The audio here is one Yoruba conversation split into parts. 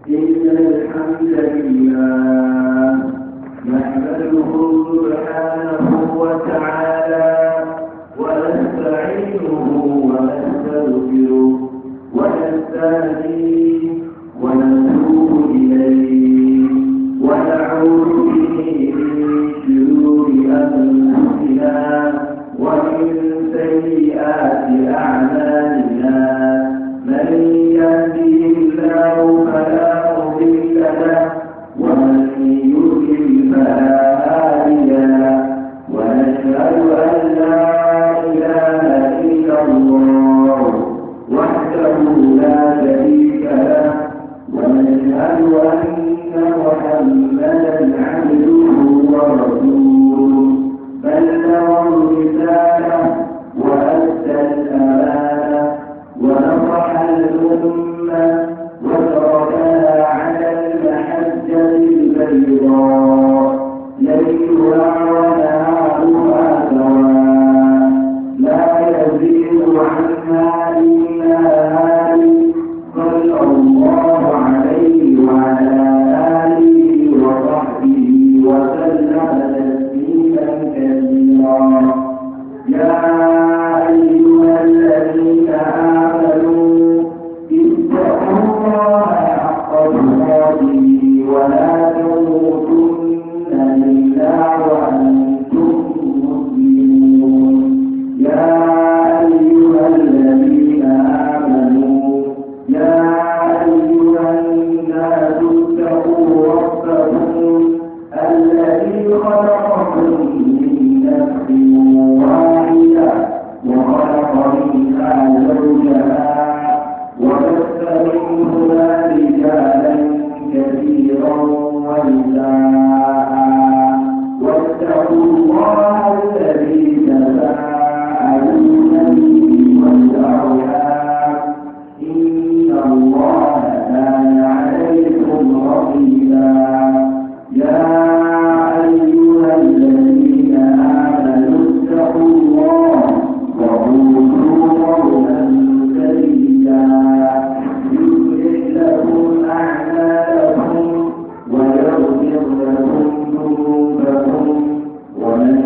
إن الحمد لله نحمده سبحانه وتعالى ونستعينه ونستغفره ونستهديه ونتوب إليه ونعوذ به من شرور أنفسنا ومن سيئات أعمالنا. من يهده الله فلا مضل له ومن يضلل فلا هادي له. ونشهد أن لا إله إلا الله وحده لا شريك له، ونشهد أن محمدا عبده ورسوله. بلغ الرسالة وأدى الأمانة ونصح الأمة وتركها على المحجة البيضاء ليلها ونهارها سواء لا يزيغ عنها إلا هالك. صلى الله عليه وعلى آله وصحبه وسلم تسليما كثيرا. يا أيها الذين آمنوا اتقوا الله حق تقاته ولا تموتن إلا وأنتم مسلمون. يا أيها الذين آمنوا يا أيها الناس اتقوا ربكم الذي خلقكم من نفس واحدة وخلق منها زوجها وبث منهما رجالا كثيرا ونساء. واتقوا الله الذي تساءلون به والأرحام إن الله كان عليكم رقيبا. يا أيها الذين آمنوا اتقوا الله وقولوا قولا سديدا يصلح لكم أعمالكم ويغفر لكم ذنوبكم، ومن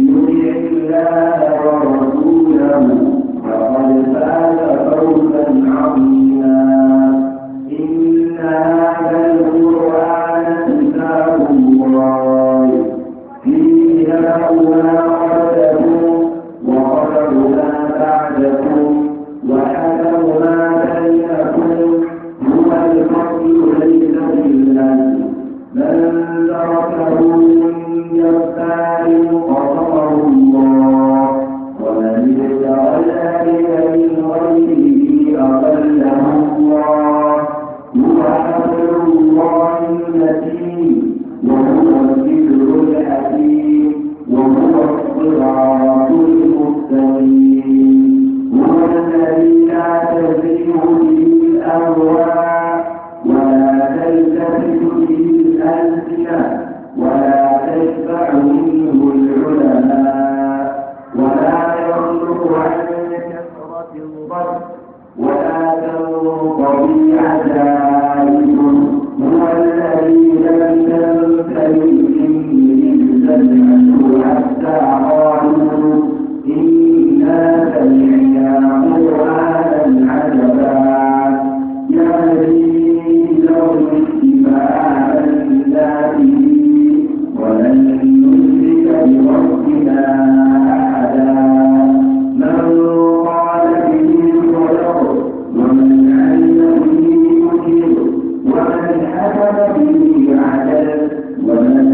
يطع الله ورسوله فقد فاز فوزا عظيما. إن هذا القرآن كتاب الله فيه نبأ ما قبلكم وخبر ما بعدكم وحكم ما بينكم. هو الفصل ليس بالهزل. من تركه من جبار قصمه الله، ومن ابتغى الهدي من غيره أضله الله. هو حبل الله المتين وهو الذكر الحكيم وهو الصراط المستقيم. هو الذي لا تزيغ به الأهواء ولا تلتفت به الألسنة ولا تشبع منه العلماء ولا يخلق عن كثرة الظن ولا تنقضي عجائبه. هو الذي لم تنته الجن إذ حتى قالوا إنا سمعنا قرآنا عجبا يهدي إلى الرشد فآمنا به ولن نشرك بربنا أحدا. من قال به صدق، ومن عمل به أجر، ومن حكم به عدل، ومن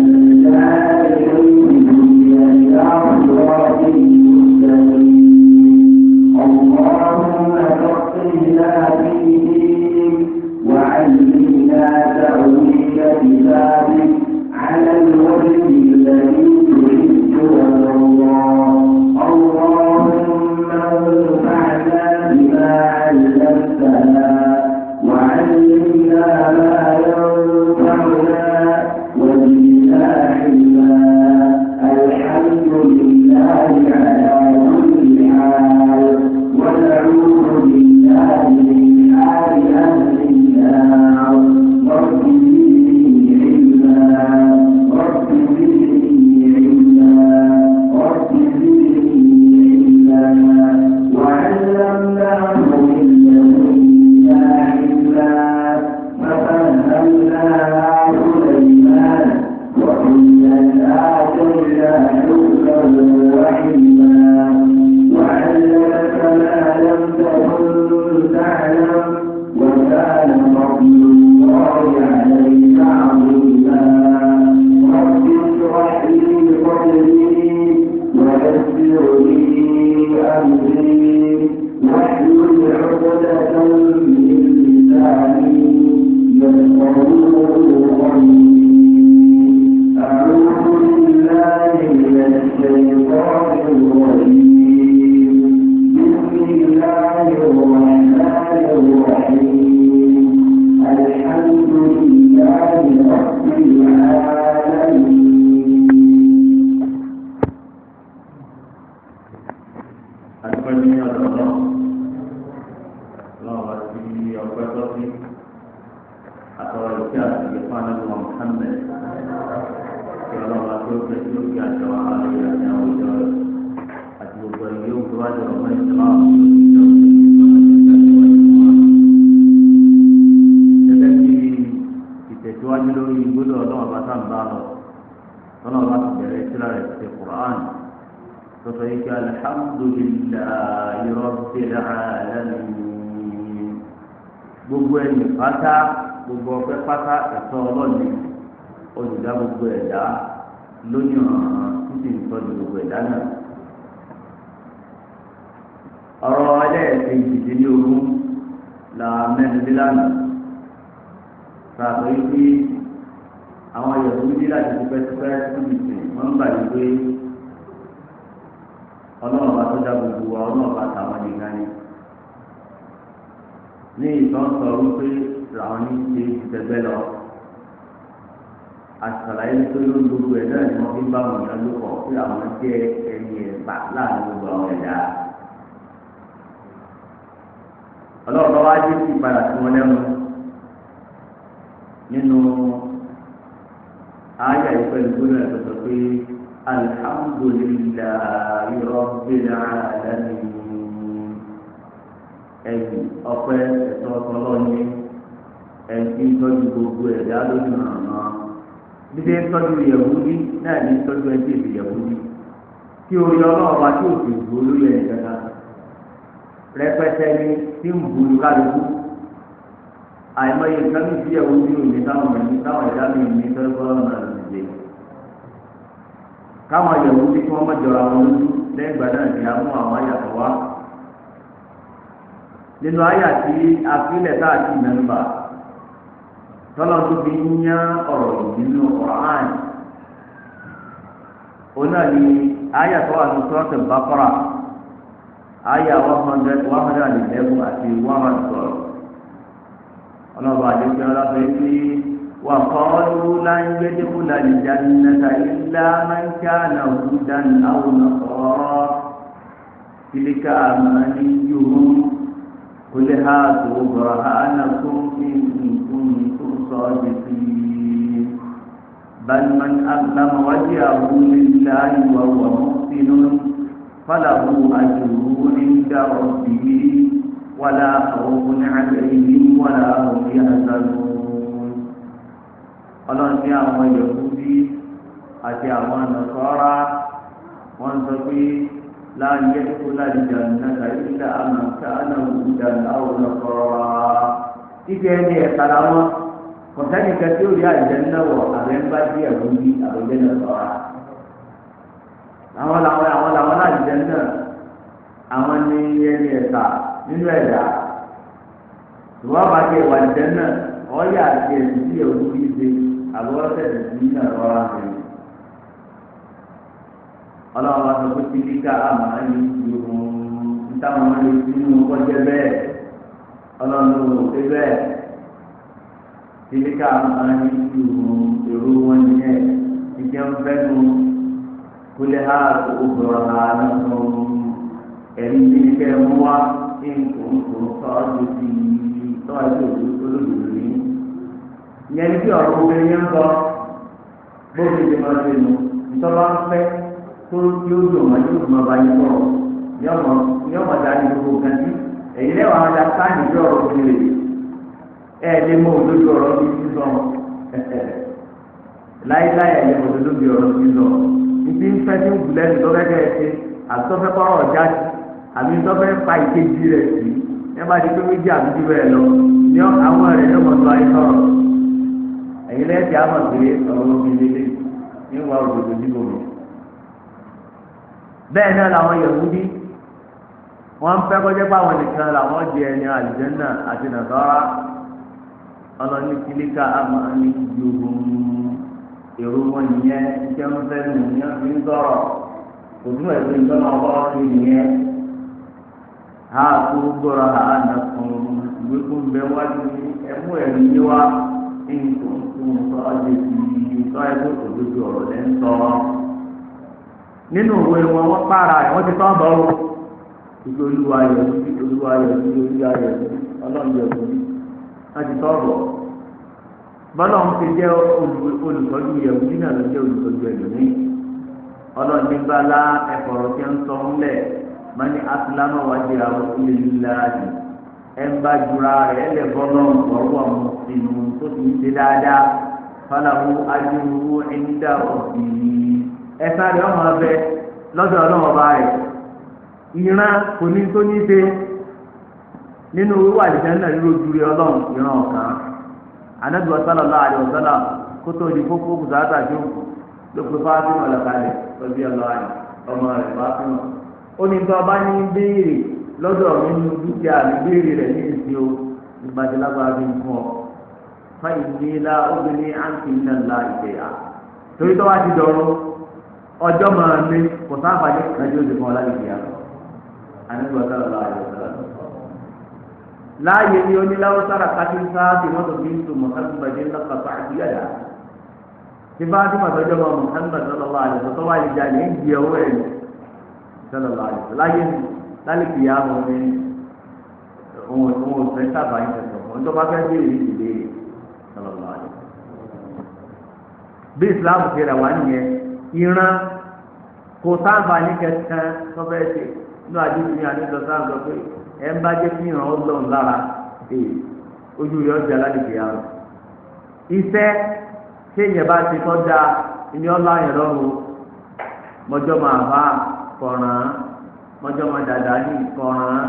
دعا إليه هدي إلى صراط مستقيم. اللهم فقهنا في دينك وعلمنا تأويل كتابك الرجيم. أعوذ بالله من الشيطان الرجيم. بسم الله الرحمن الرحيم. الحمد لله رب العالمين. Adúpẹ́ ní ọ̀dọ̀ ọlọ́run ọlọ́run bá ti ọpẹ́ tọ́ sí àtọ̀rọ̀ ìfẹ́ àti ìgbẹ́ fún anábìwọ̀n Muhammad kí ọlọ́run bá tó fẹ́ tó kí àjọ àwọn ìyá àti àwọn ìjọ rẹ̀ àti gbogbo ẹ̀yẹ yóò tó wájú ọmọ ìsìlámù. Gẹ́gẹ́ bí ìtẹ̀síwájú lórí gbọ́dọ̀ ọlọ́run bá sáà ń bá lọ, ọlọ́run bá ti bẹ̀rẹ̀ síra rẹ̀ ti Qur'an tọ́tọ́ yìí kí alhamdulillahi rabbil alamin. Gbogbo ẹni pátá, gbogbo ọpẹ́ pátá ẹ̀tọ́ ọlọ́ọ̀ni olùdá gbogbo ẹ̀dá lónìí ọ̀ràn títí ìtọ́jú gbogbo ẹ̀dá náà. Ọ̀rọ̀ ẹlẹ́ẹ̀kejìdínlógún la mẹ́rin lé lánàá. Sàtọ̀ yìí pé àwọn Yahudi láti tipẹ́tipẹ́ síbi sìn wọ́n ń gbà yìí pé ọlọ́run bá tó dá gbogbo wa, ọlọ́run bá tàwọn nìkan ni. Ní ìtàn sọ wípé làwọn ní ṣe tẹgbẹ́ lọ. Àṣàlàyé tó ló ń gbogbo ẹ̀ náà ni wọ́n fi ń bá wọn yàn lóko pé àwọn jẹ́ ẹni ẹ̀fà láàrin gbogbo àwọn ẹ̀dá. Ọlọ́run bá wá dé sí ìpadà sí wọn lẹ́nu nínú ayé àyíkọ́ ìgbóná ẹ̀ tó sọ pé alhamdulillahi rabbil alamin. Ẹ̀yìn ọpẹ́ ẹ̀tọ́ ọlọ́ọ̀ni ẹ̀yìn tọ́jú gbogbo ẹ̀dá lónìí ọ̀nà dídé tọ́jú Yẹhudi náà ní tọ́jú ẹtí èdè Yẹhudi tí orí ọlọ́ọ̀bá tí òsì gbó lórí ẹ̀ kankan rẹpẹtẹ ni tí ń bu kálukú. Àìmọye nǹkan mi sí Yẹhudi òní táwọn ẹ̀mí táwọn ẹ̀dá mi ní tọ́jú ọlọ́ọ̀nà lòdì káwọn Yẹhudi tí wọ́n mọ̀jọra wọn lójú. Lẹ́yìn ìgbà náà ni a mú àwọn àyàtọ̀ wá nínú àyà tí afílẹ̀ tá a ti mẹ́nuba tọ́lá tó fi ń yán ọ̀rọ̀ nínú Qur'an. Òun náà ni àyà tó wà ní Suratul Baqara, àyà 111 àti 112. Ọlọ́ba àdéhùn ọlọ́ba yìí wa qalu lan yadkhula al-jannata illa man kana hudan aw nasara tilka amaniyuhum qul hatu burhanakum in kuntum sadiqin bal man aslama wajhahu lillahi wa huwa muhsinun falahu ajruhu 'inda rabbih wala khawfun 'alayhim wala hum yahzanun. Ọlọ́run ní àwọn Yahudi àti àwọn Nasara wọ́n sọ pé la yadkhula al-jannata illa man kana hudan aw nasara. Ike ẹni ẹ̀ka làwọn kọ̀sẹ́nì kẹtí ó rí àlùjánnà wọ̀ àbẹ̀ ń bá dé Yahudi àbẹ̀jẹ́ Nasara. Àwọn làwọn àwọn làwọn àlùjánnà, àwọn ní ẹni ẹ̀ka nínú ẹ̀dá. Ìwọ́n bá ti wà àlùjánnà ọ̀yà àti ẹ̀sìn tí Yahudi ṣe àbọ̀wọ́ tẹ̀sí sí náà rọra ṣe. Ọlọ́run bá sọ pé tíríkà àmà ní ìhun nítawọn ọmọ lè fi inú kọjá bẹ́ẹ̀. Ọlọ́run ló ṣe bẹ́ẹ̀. Tíríkà àmà ní ìhun èrò wọn nìyẹn ìjẹ́ ń fẹ́ nu kólé ha òbúrọ̀ ha nínú ẹ̀rí ní kẹ́ mú wá ní nkòǹkò sọ́ọ́dù sí tọ́jú olódodo ní. Ìyẹn ní kí ọ̀rọ̀ obìnrin yẹn ń bọ̀ bóbi ti máa ṣe nù ntọ́lá ń fẹ́ tó yóò dùn wọn yóò dùn ọba yìí sọ̀rọ̀ ní ọmọ dání gbogbo nǹkan sí èyí lẹ́wọ̀n àwọn sáàyè bí ọ̀rọ̀ obìnrin rè ẹ lè mọ òdodo ọ̀rọ̀ bí sísọ láíláí ẹ lè mọ òdodo bí ọ̀rọ̀ sísọ ìdí ń fẹ́ tí ń gùn lẹ́nu tó fẹ́ kẹ́ ẹ ṣe àti tó fẹ́ kọ́rọ̀ jáde àbí tó fẹ́ pa ìkejì rẹ̀ sí ẹ bá di pé méjì àbí jù bẹ́ẹ̀ lọ ní àwọn rẹ̀ ní ọmọ tó ayé sọ̀rọ̀ ẹ̀yin lẹ́yìn tí a mọ̀ pé ọ̀rọ̀ obìnrin lè ní wà òdodo níbo mi. Bẹ́ẹ̀ náà làwọn Yahudi wọ́n ń fẹ́ kọjá pé àwọn nìkan làwọn di ẹni àlùjánnà àti Nasara. Ọlọ́ni tìlíkà àmọ́ ní yohun èrò wọn nìyẹn iṣẹ́ ń fẹ́ nù ní ọ̀sìn ń sọ̀rọ̀ kò tún ẹ̀sìn ìtọ́nà ọba ọ̀sìn nìyẹn. Ha tó gbọ́ra ha nà fún ìwé kún bẹ wájú ẹmú ẹ̀rí yé wa ní tòun sọ ọ́ sọ ẹgbẹ́ òdodo ọ̀rọ̀ lẹ́ ń sọ. Nínú òwe wọn wọ́n pààrà ẹ̀ wọ́n ti tọ́ bọ̀ ọ́ ìgbé olúwa yọ̀ sí olúwa yọ̀ sí olúwa yọ̀ sí ọlọ́run yọ̀ sí wọ́n ti tọ́ bọ̀. Bọ́lá ń ti jẹ́ olùtọ́jú yẹ̀wùdí náà ló jẹ́ olùtọ́jú ẹlòmíì. Ọlọ́run ní bala ẹ̀fọ̀rọ̀ tí ń sọ ńlẹ̀ mani asilámà wájú àwọn ilé-ìlàjì ẹ̀ ń bá jura rẹ̀ ẹ̀ lẹ̀ bọ́lọ́ ọ̀rọ̀ mùsùlùmí tó ti ń ṣe dáadáa falahu ajiruhu inda rabbihi ẹ̀sán rẹ̀ ọmọ ọbẹ̀ lọ́dọ̀ ọlọ́wọ́ bá rẹ̀. Ìran kò ní tó ní ṣe nínú owó àlìjánnà ríro jure ọlọ́run ìran ọ̀kan. Ànábì sallallahu alaihi wasallam kótó di kókó kùsàtà tó ló pe Fátímà lọ́kàlẹ̀ lọ́bí ọlọ́run ọmọ rẹ̀ Fátímà. Ó ní tó ọba ní béèrè lọ́dọ̀ mi nínú dúkìá mi béèrè rẹ̀ ní ìsìn o ìgbàdélágbára fi ń fún ọ. Fáìní la obìnrin àǹtí iná ńlá ìṣẹ̀yà. Torí tó wá ti dọ̀rọ̀ ọjọ́ máa ní kò sáfàdé kájú òsì fún ọ láti fi àná. Ànábì sallallahu alaihi wasallam. Láàyè ni oníláwọ́ sára kátí sáàtì mọ́tò bí ń tún Muhammad lọ́kàtà àdúyàdá. Tí bá tí màtọ́jọ́ mọ́ Muhammad sallallahu alaihi wasallam tó wà lè jalè ń di ọwọ́ ẹ̀ sallallahu alaihi wasallam. Láyé lálẹ́ kìí àmọ́ ní òun òfin sábà ń tẹ̀sán fún ọjọ́ bá fẹ́ béèrè ìdílé sallallahu alaihi wasallam. Bí Islam ti rẹ̀ wá nìyẹn, ìran kò sábà ní kẹsàn-án tó fẹ́ ṣe inú àdúgbò ní àdúgbò sáà sọ pé ẹ ń bá jẹ́ kí ìran ọlọ́run lára ee ojú rẹ̀ ọjà lálejò yàrá. Iṣẹ́ téèyàn bá ti tọ́ da ìní ọlá yẹn lọ́rùn mọ́jọ́ máa bá kọ̀ràn mọ́jọ́ máa dàda ní kọ̀ràn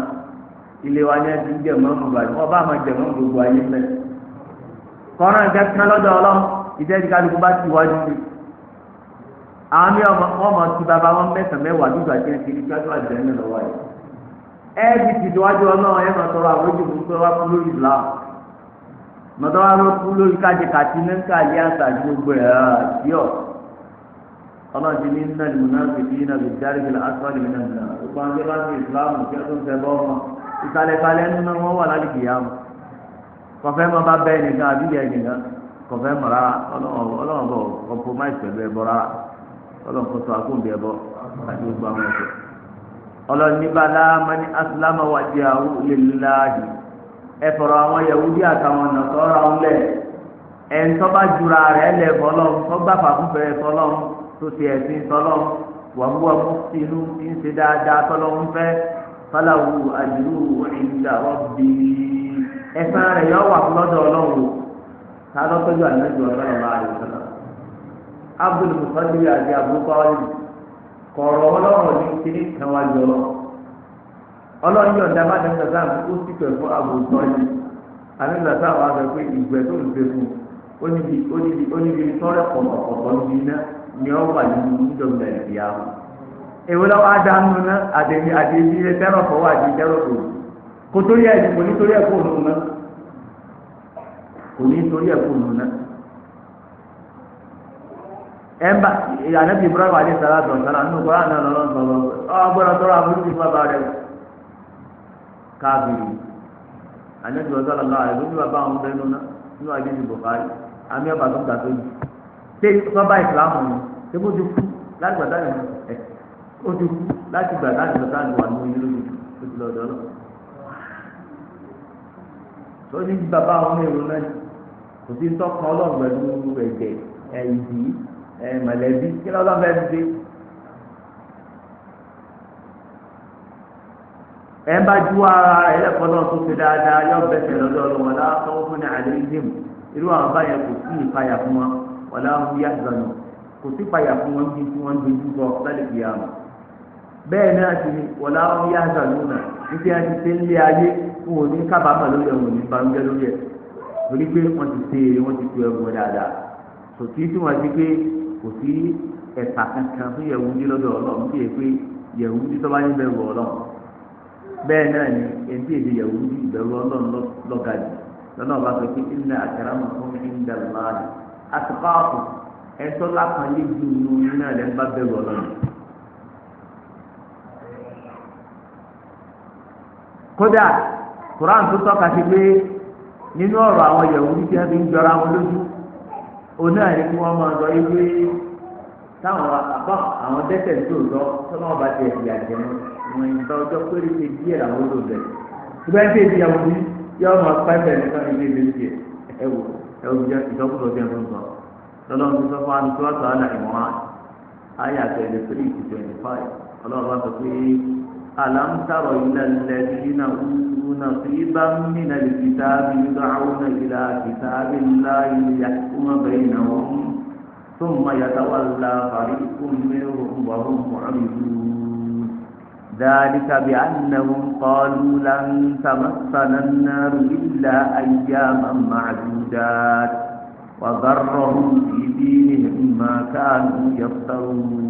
ilé wa ní ẹtí ń jẹ mọ́ mọ́ bàjẹ́ wọ́n bá máa jẹ mọ́ gbogbo ayé mẹ́. Kọ̀ràn kẹ́kẹ́ lọ́dọ̀ ọlọ́run iṣẹ́ tí kálukú bá ti wájú ni. Àwọn ní ọmọ ti bàbá wọn mẹ́sàn-án mẹ́wàá bí ìgbà tí wọ́n ti rí gbájú àjẹ́ ní lọ́wọ́ yìí. Ẹ́ẹ̀dì ti dọ́wájú ọlọ́run ẹ̀ máa tọrọ àwòjú fún pé wá kú lórí Islam. Mọ̀tọ́ wá ló kú lórí kájẹkàtì ní káàlì àṣà àti gbogbo ẹ̀ àti ọ̀. Ọlọ́run ti ní nínú ìmúná fìdí iná fi dárí fi asọ́lì mi náà nà. Gbogbo àwọn tí wọ́n bá ti Islam kí wọ́n tún fẹ́ bọ́ wọn. Ìsàlẹ̀sàlẹ̀ nínú wọn wà lálẹ́ ìyá wọn. Kọfẹ́ mọ bá bẹ́ẹ̀ nìkan àbí ìyá nìkan kọfẹ́ mọ̀ rárá ọlọ́run bọ̀ compromise pẹ̀lú ẹbọ rárá. Ọlọ́run kò sọ àkóńbẹ ẹbọ àti gbogbo àwọn ẹ̀ṣẹ̀. Ọlọ́ni bala mani asilama wajhahu lillahi ẹ fọ̀rọ̀ àwọn yahudi àtàwọn nàṣọ́ra ńlẹ̀ ẹ̀ńtọ́ bá jura rẹ̀ lẹ̀ fọlọ́n tọ́gbà fàkúfẹ́ fọlọ́n tó ti ẹ̀sìn tọ́lọ́n wàhùwà muhsinu tí ń ṣe dáadáa tọ́lọ́n fẹ́ falahu ajruhu inda rabbi ẹ̀san rẹ̀ yọ wà lọ́dọ̀ ọlọ́run ta lọ́tọ́jú ànájú ọlọ́run alaihi wasallam Abdul Muttalib àti Abu Talib kọ̀ọ̀rọ̀ ọlọ́run ní kíní kan wá yọ ọlọ́run yọ̀ǹda bá dẹ́nu sáà ó sì pẹ̀ fún àbùtọ́ yìí àdéhùn sáà wà sọ pé ìgbẹ́ tó ń ṣe fún ó níbi tọ́rẹ̀ pọ̀pọ̀pọ̀ níbi iná ni ó wà nínú ìjọba ìyá wọn. èwo lọ́wọ́ ádámù náà àtẹ̀mí àtẹ̀mí tẹ́rọ̀ fọwọ́ àti tẹ́rọ̀ fò kò torí ẹ̀ kò ní torí ẹ̀ kó nù náà kò ní torí ẹ̀ kó nù náà ẹnba anabi ibrahim alayhi salatu wa salam nínú kọ́ra náà lọ́lọ́ sọ̀rọ̀ ọ gbọ́dọ̀ tọrọ àforíjì fún bàbá rẹ̀ káàbìrì anabi wa sallallahu alayhi wa sallam bàbá àwọn bẹ́ẹ̀ nínú nínú àdéhùn Bukhari àmì ọba tó ń gbà tó yìí ṣé sọba ìsìlámù ni ṣé bó ti kú láti gbàdá yìí ẹ ó ti kú láti gbàdá yìí lọ́tà ní wà ní oyún lójú ó ti lọ́dọ̀ lọ. tó ní bàbá àwọn èrò náà kò sí tọkàn ọlọ́run pẹ̀lú ẹ̀jẹ̀ ẹ̀ ìdí mọ̀lẹ́bí kí lọ́lọ́ fẹ́ fi ṣe. ẹ bá ju ara rẹ̀ lẹ́kọ̀ọ́ náà tó ṣe dáadáa yọ bẹ́sẹ̀ lọ́dọ̀ ọlọ́run wọlá tọ́wọ́ fún ní àlẹ́ ìdíìmù irú àwọn báyẹn kò sí ìpayà fún wọn wọlá ń yá ìgbànú kò sí ìpayà fún wọn bí tí wọ́n dojú kọ lálẹ́ fi hàn. bẹ́ẹ̀ náà sì ni wọlá ń yá ìgbànú náà níbi àti ṣe ń lé ayé wọn ò ní kábàámà lórí ẹ̀ wọn ò ní banújẹ́ lórí ẹ̀ torí pé wọ́n ti ṣe wọ́n ti tu ẹ̀gbọ́n dáadáa sòtí tí wọ́n ti pé kò sí ẹ̀ka kankan fún yẹ̀wúdí lọ́dọ̀ ọlọ́run tí yẹ pé yẹ̀wúdí tó bá ní bẹ̀rù ọlọ́run bẹ́ẹ̀ náà ni ẹni tí èdè yẹ̀wúdí ìbẹ̀rù ọlọ́run lọ́gàdì Lọ́nà ọba sọ pé inna akramakum inda Allahi atqakum, ẹ̀tọ́ lápọ̀nlé ju inú iná lẹ́ ń bá bẹ̀rù Ọlọ́run. Kódà Quran tó tọ́ka sí pé nínú ọ̀rọ̀ àwọn Yahudi tí wọ́n fi ń jọra wọn lójú, òun náà ni kí wọ́n máa sọ yí pé táwọn àbá àwọn dẹ́ṣẹ̀ tó tọ́ tọ́lá ọba ti ẹ̀sìn àjẹmọ́ wọn ìgbà ọjọ́ péréte díẹ̀ làwọn lò bẹ̀. Ṣùgbọ́n ẹni tí èsì Yahudi yọ ọmọ pẹ́pẹ́ nìkan ní ilé ìlú tiẹ̀ ẹ̀wò ẹ̀wò jẹ́ ìsọkúsọ tí wọ́n sọ. Lọ́lọ́run ti sọ fún wa ní tíwájú àlà ìmọ̀ràn ayé 23 to 25. Ọlọ́run bá sọ pé alam tara ila alladhina utu nasiban minal kitabi yud'awna ila kitabillahi liyahkuma baynahum thumma yatawalla fariqun minhum wa hum mu'ridun. Dhalika bi'annahum qalu lan tamassana an-naru illa ayyaman ma'dudat wa gharrahum fi dinihim ma kanu yaftarun.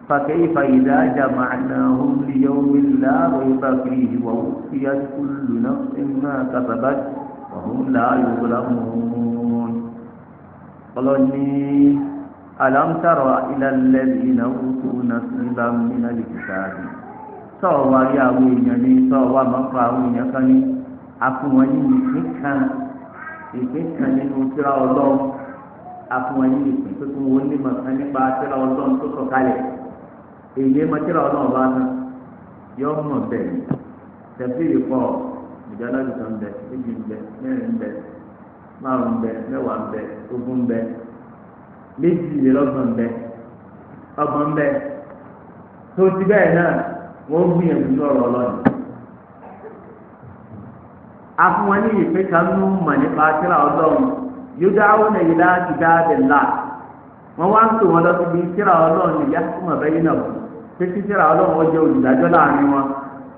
فكيف إذا جمعناهم ليوم لا ريب فيه ووفيت كل نفس ما كسبت وهم لا يظلمون. قالوا ألم تر إلى الذين أوتوا نصيبا من الكتاب. Sọ̀rọ̀ wa rí àwọn èèyàn ní sọ̀rọ̀ wa máa ń fa àwọn èèyàn kan ní afún wọn ní ìpín kan, ìpín kan nínú tírà Ọlọ́run. Afún wọn ní ìpín tó tún wọn ní màkàn nípa tírà Ọlọ́run tó sọ̀kalẹ̀. Èyí ẹ mọtìrà Ọlọ́run bá tán yọ mọ bẹ́ẹ̀ ni tẹfíìrì pọ ìjọba kan bẹ, méjì ń bẹ, mẹ́rin ń bẹ, márùn ń bẹ, 10 ń bẹ, 20 ń bẹ, 32 ń bẹ, 30 ń bẹ. Tó ti bẹ́ẹ̀ náà wọ́n gbìyànjú lọ́rọ̀ Ọlọ́run. Afún wọn ní ìpín kan nú mọ̀ nípa tírà Ọlọ́run. Yóò dáwọ́ náà yìí láti dáadé là wọ́n wá ń tò wọn lọ síbi tírà Ọlọ́run lè yá fún ọ̀bẹ yìí náà títí tírà Ọlọ́run ọjọ́ olùdájọ́ láàrin wọn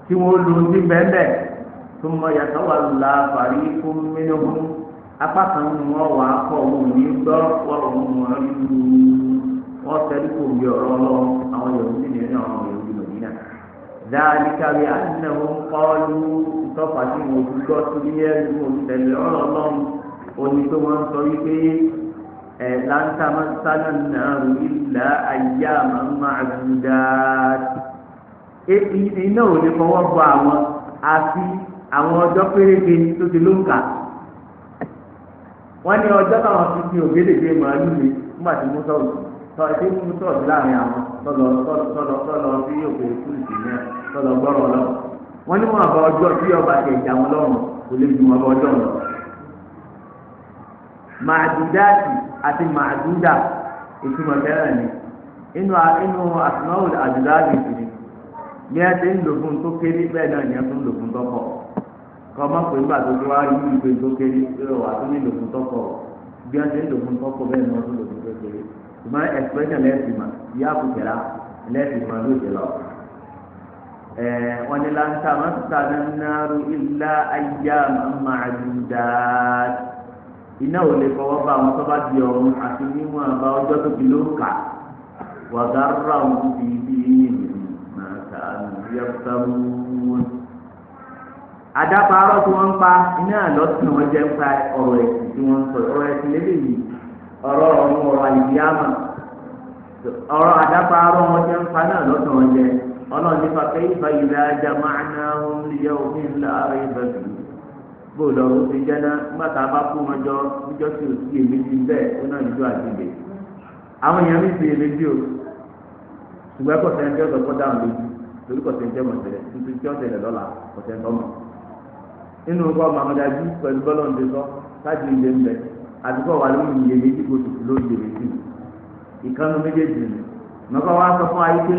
tí wọ́n lu ní bẹ́ẹ̀ tó mọ yàtọ̀ wà la fàrí fún mímú apá kan nínú wọn wà á kọ́ òun ní gbọ́ wọ́n òun wọn rí lu wọ́n tẹ́lẹ̀ kò bí ọ̀rọ̀ Ọlọ́run. Àwọn Yahudi ní ẹni àwọn Yahudi Mẹdínà. ذلك بأنهم قالوا ìtọ́fà tí wọn ò gbọ́ sí ẹnu olùtẹ̀lé ọ̀rọ̀ Ọlọ́run òní pé wọ́n ń sọ wípé ẹ̀ lan tamassana an-naru illa ayyaman ma'dudat. Iná ò lè fọwọ́ bọ àwọn àfi àwọn ọjọ́ péréte tó ti ló ń kà. Wọ́n ní ọjọ́ táwọn fi fi ògédègbè màálù mi nígbà tí Musa tọ́ ẹtí Musa ọ̀dí láàrin àwọn tọ́lọ tọ́lọ tọ́lọ sí òkè kúrìsì náà tọ́lọ gbọ́rọ̀ lọ. Wọ́n ní wọn àbá ọjọ́ tí ọba ti ẹ̀jà wọn lọ́rùn kò lè ju wọn bá ọjọ́ lọ. Màdúdáàtì àti màdúdà ìtumọ̀ tẹ́lẹ̀ ni inú inú àtúnáwò àdúdáàtì sì ni bí ẹ ti ń lò fún tó kéré bẹ́ẹ̀ náà ni ẹ tún lò fún tó pọ̀. Kọ́ mọ̀ pé nígbà tó ti wá rí ìpè tó kéré wà tó ní lò fún tó pọ̀. Bí ẹ ti ń lò fún tó pọ̀ bẹ́ẹ̀ ni wọ́n tún lò fún tó kéré. Ṣùgbọ́n expression lẹ́sìn mà yá kùkẹ́rà lẹ́sìn mà lóde lọ. Wọ́n ní lan tamassana an-naru illa ayyaman ma'dudat. Iná ò lè fọwọ́ bá àwọn tó bá di ọ̀run àti níwọ̀n àbá ọjọ́ tó fi ló ń kà. Wa garrahum fi dinihim ma kanu yaftarun. Àdáparọ́ tí wọ́n ń pa iná lọ́sìn wọn jẹ́ ń pa ọ̀rọ̀ ẹ̀sìn tí wọ́n ń sọ, ọ̀rọ̀ ẹ̀sìn lélẹ́yìí, ọ̀rọ̀ ọ̀run, ọ̀rọ̀ àlìyámà, ọ̀rọ̀ àdáparọ́ wọn jẹ́ ń pa náà lọ́sìn wọn jẹ́. Ọlọ́run nípa kayfa idha jama'nahum liyawmin la rayba fihi. Bó lọ́rọ́ ti jẹ́ náà nígbà tá a bá kó wọn jọ níjọ́ tí ò sí èméjì bẹ́ẹ̀ ó náà níjọ́ àdìgbè. Àwọn èèyàn mi sì èméjì o, ṣùgbọ́n kò sẹ́ni tí ó sọ kó dáhùn lójú torí kò sẹ́ni tí ó mọ̀ tẹ́lẹ̀ tuntun tí ó tẹ̀lẹ̀ lọ́la kò sẹ́ni tó mọ̀. Nínú kọ́ màmúdájú pẹ̀lú bọ́lọ̀ ń sọ sáàjì ilé ń bẹ àdúgbò wà lórí iye méjì kò sì lórí iye méjì ìkànnì méjèèjì ni. Mọ̀kọ́ wa sọ fún ayé pé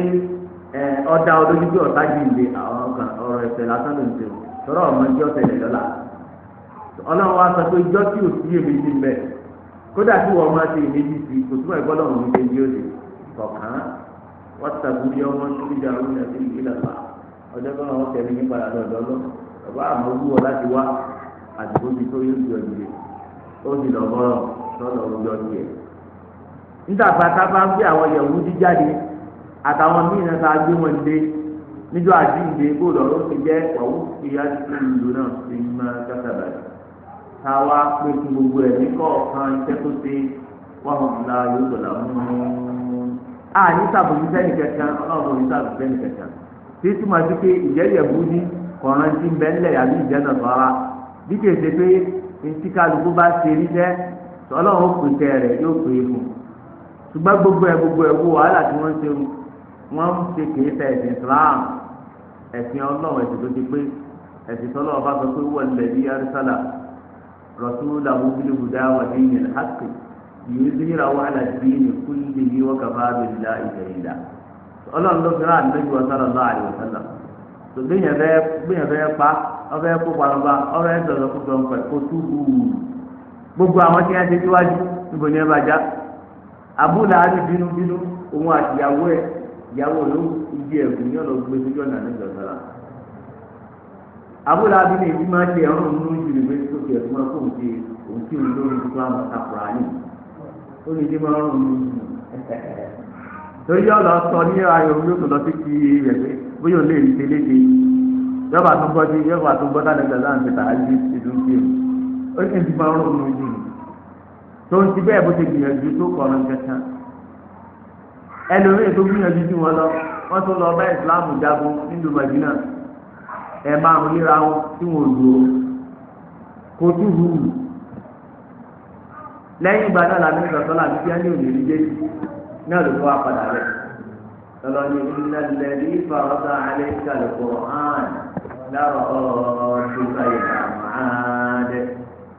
ọ̀dà olójú pé ọ̀tá jì ń de àwọn kan ọ̀rọ̀ ẹ̀fẹ̀ lásán ló ń ṣe o tọ́rọ̀ ọmọ ẹjọ́ tẹ̀lé lọ́la. Ọlọ́run wa sọ pé ijọ́ tí ò sí èméjì ń bẹ kódà tí wọ́n máa ṣe èméjì sí kò túmọ̀ ìgbọ́ lọ́run ní ṣe ó ṣe kọ̀ọ̀kan wọ́n ti tàbí bí ọmọ tó ń jà orí àti ìlànà ọjọ́ tó náà wọ́n tẹ̀lé ní padà lọ́dọ̀ lọ bàbá àmọ́ wú ọ láti wá àdìgbò ti tó yóò jọ ìdílé ó sì lọ bọ́rọ̀ sọ́dọ̀ ọjọ́ tiẹ̀. Nígbà pátá bá ń gbé àwọn Yẹhudi jáde àtàwọn míì náà tá a gbé wọn dé níjọ́ àjíǹde kó lọ́rọ́ ti jẹ́ ọ̀hún fi àdìgbò ìlú náà ti máa kásábàdì. Táwa pé fún gbogbo ẹ̀ ní kọ̀ọ̀kan iṣẹ́ tó ṣe wọ́n hàn la yóò dọ̀là mú un. A ní sàbòsí sẹ́ni kankan, ọlọ́run ní sàbòsí sẹ́ni kankan. Tí túmọ̀ sí pé ìjẹ́yẹ̀bú ní kọ̀ọ̀rán tí ń bẹ ńlẹ̀ àbí ìjẹ́ nàṣọ́ra. Bí kìí ṣe pé ntí kálukú bá ṣe níṣẹ́, ọlọ́run ó pèsè rẹ̀ yóò pè é fún un. Ṣùgbọ́n gbogbo ẹ̀ wo wàhálà tí wọ́n ń ṣe, wọ́n ń ṣe kìí ṣe ẹ̀sìn Islam, ẹ̀sìn ọlọ́run, ẹ̀sìn tó ti pé, ẹ̀sìn tọ́lọ́ ọba sọ pé wọ́n lẹ̀ bí arísálà rasulahu bil huda wa dinil haqqi liyuzhirahu ala dini kullihi wa kafa billahi shahida. Ọlọ́run ló fẹ́ràn àdúgbò wa sallallahu alaihi wasallam. Tó gbìyànjú fẹ́ pa ọfẹ́ kó parọ́ba ọfẹ́ sọ̀rọ̀ kó sọ̀rọ̀ pẹ̀ kó túbú. Gbogbo àwọn tí wọ́n ti síwájú níbo ni ẹ bá já. Abúlé àti bínú bínú òun àti ìyàwó ẹ̀ ìyàwó ló ń di ẹ̀gùn ní ọ̀nà gbé sójú ọ̀nà nígbà sọ́la. Abúlé àbí ní ìdí máa ń ṣe ẹ̀rọ nínú ìjìnlẹ̀ pé tó fi ẹ̀fún máa kóhun ṣe òun tí òun lórí tuntun àwọn àkùrà ní. Ó ní ìdí máa ń rún un. Torí yóò lọ sọ ní ayọ̀ òun yóò tó lọ sí kí rẹ̀ pé bóyá òun lè rí tẹ́lẹ̀ ṣe. Yọba tó gbọ́ sí yọba tó gbọ́ sálẹ̀ gbàgbà ń tẹ̀ta ayé ìdún sí òun. Ó ní ìdí máa ń rún un jù. Tó ń ti bẹ́ẹ̀ bó ṣe gbìyànjú tó kọ̀ọ̀rọ̀ kankan. Ẹlòmíì tó gbìyànjú jù wọn lọ, wọ́n tún lọ bá ìsìláàmù jagun nílùú Mẹdínà. Ẹ máa ń ríra wọn tí wọn ò lò ó kó tún hù ú. Lẹ́yìn ìgbà náà làbí sọ̀tọ́ làbí tí wọ́n ní òní rí jésù náà ló fọ́ apàdà rẹ̀. Lọ́lọ́ ní iná lẹ́rí farada alayka al-Qur'an lárọ̀ ọ̀ọ́dúnká ìlà máa dẹ.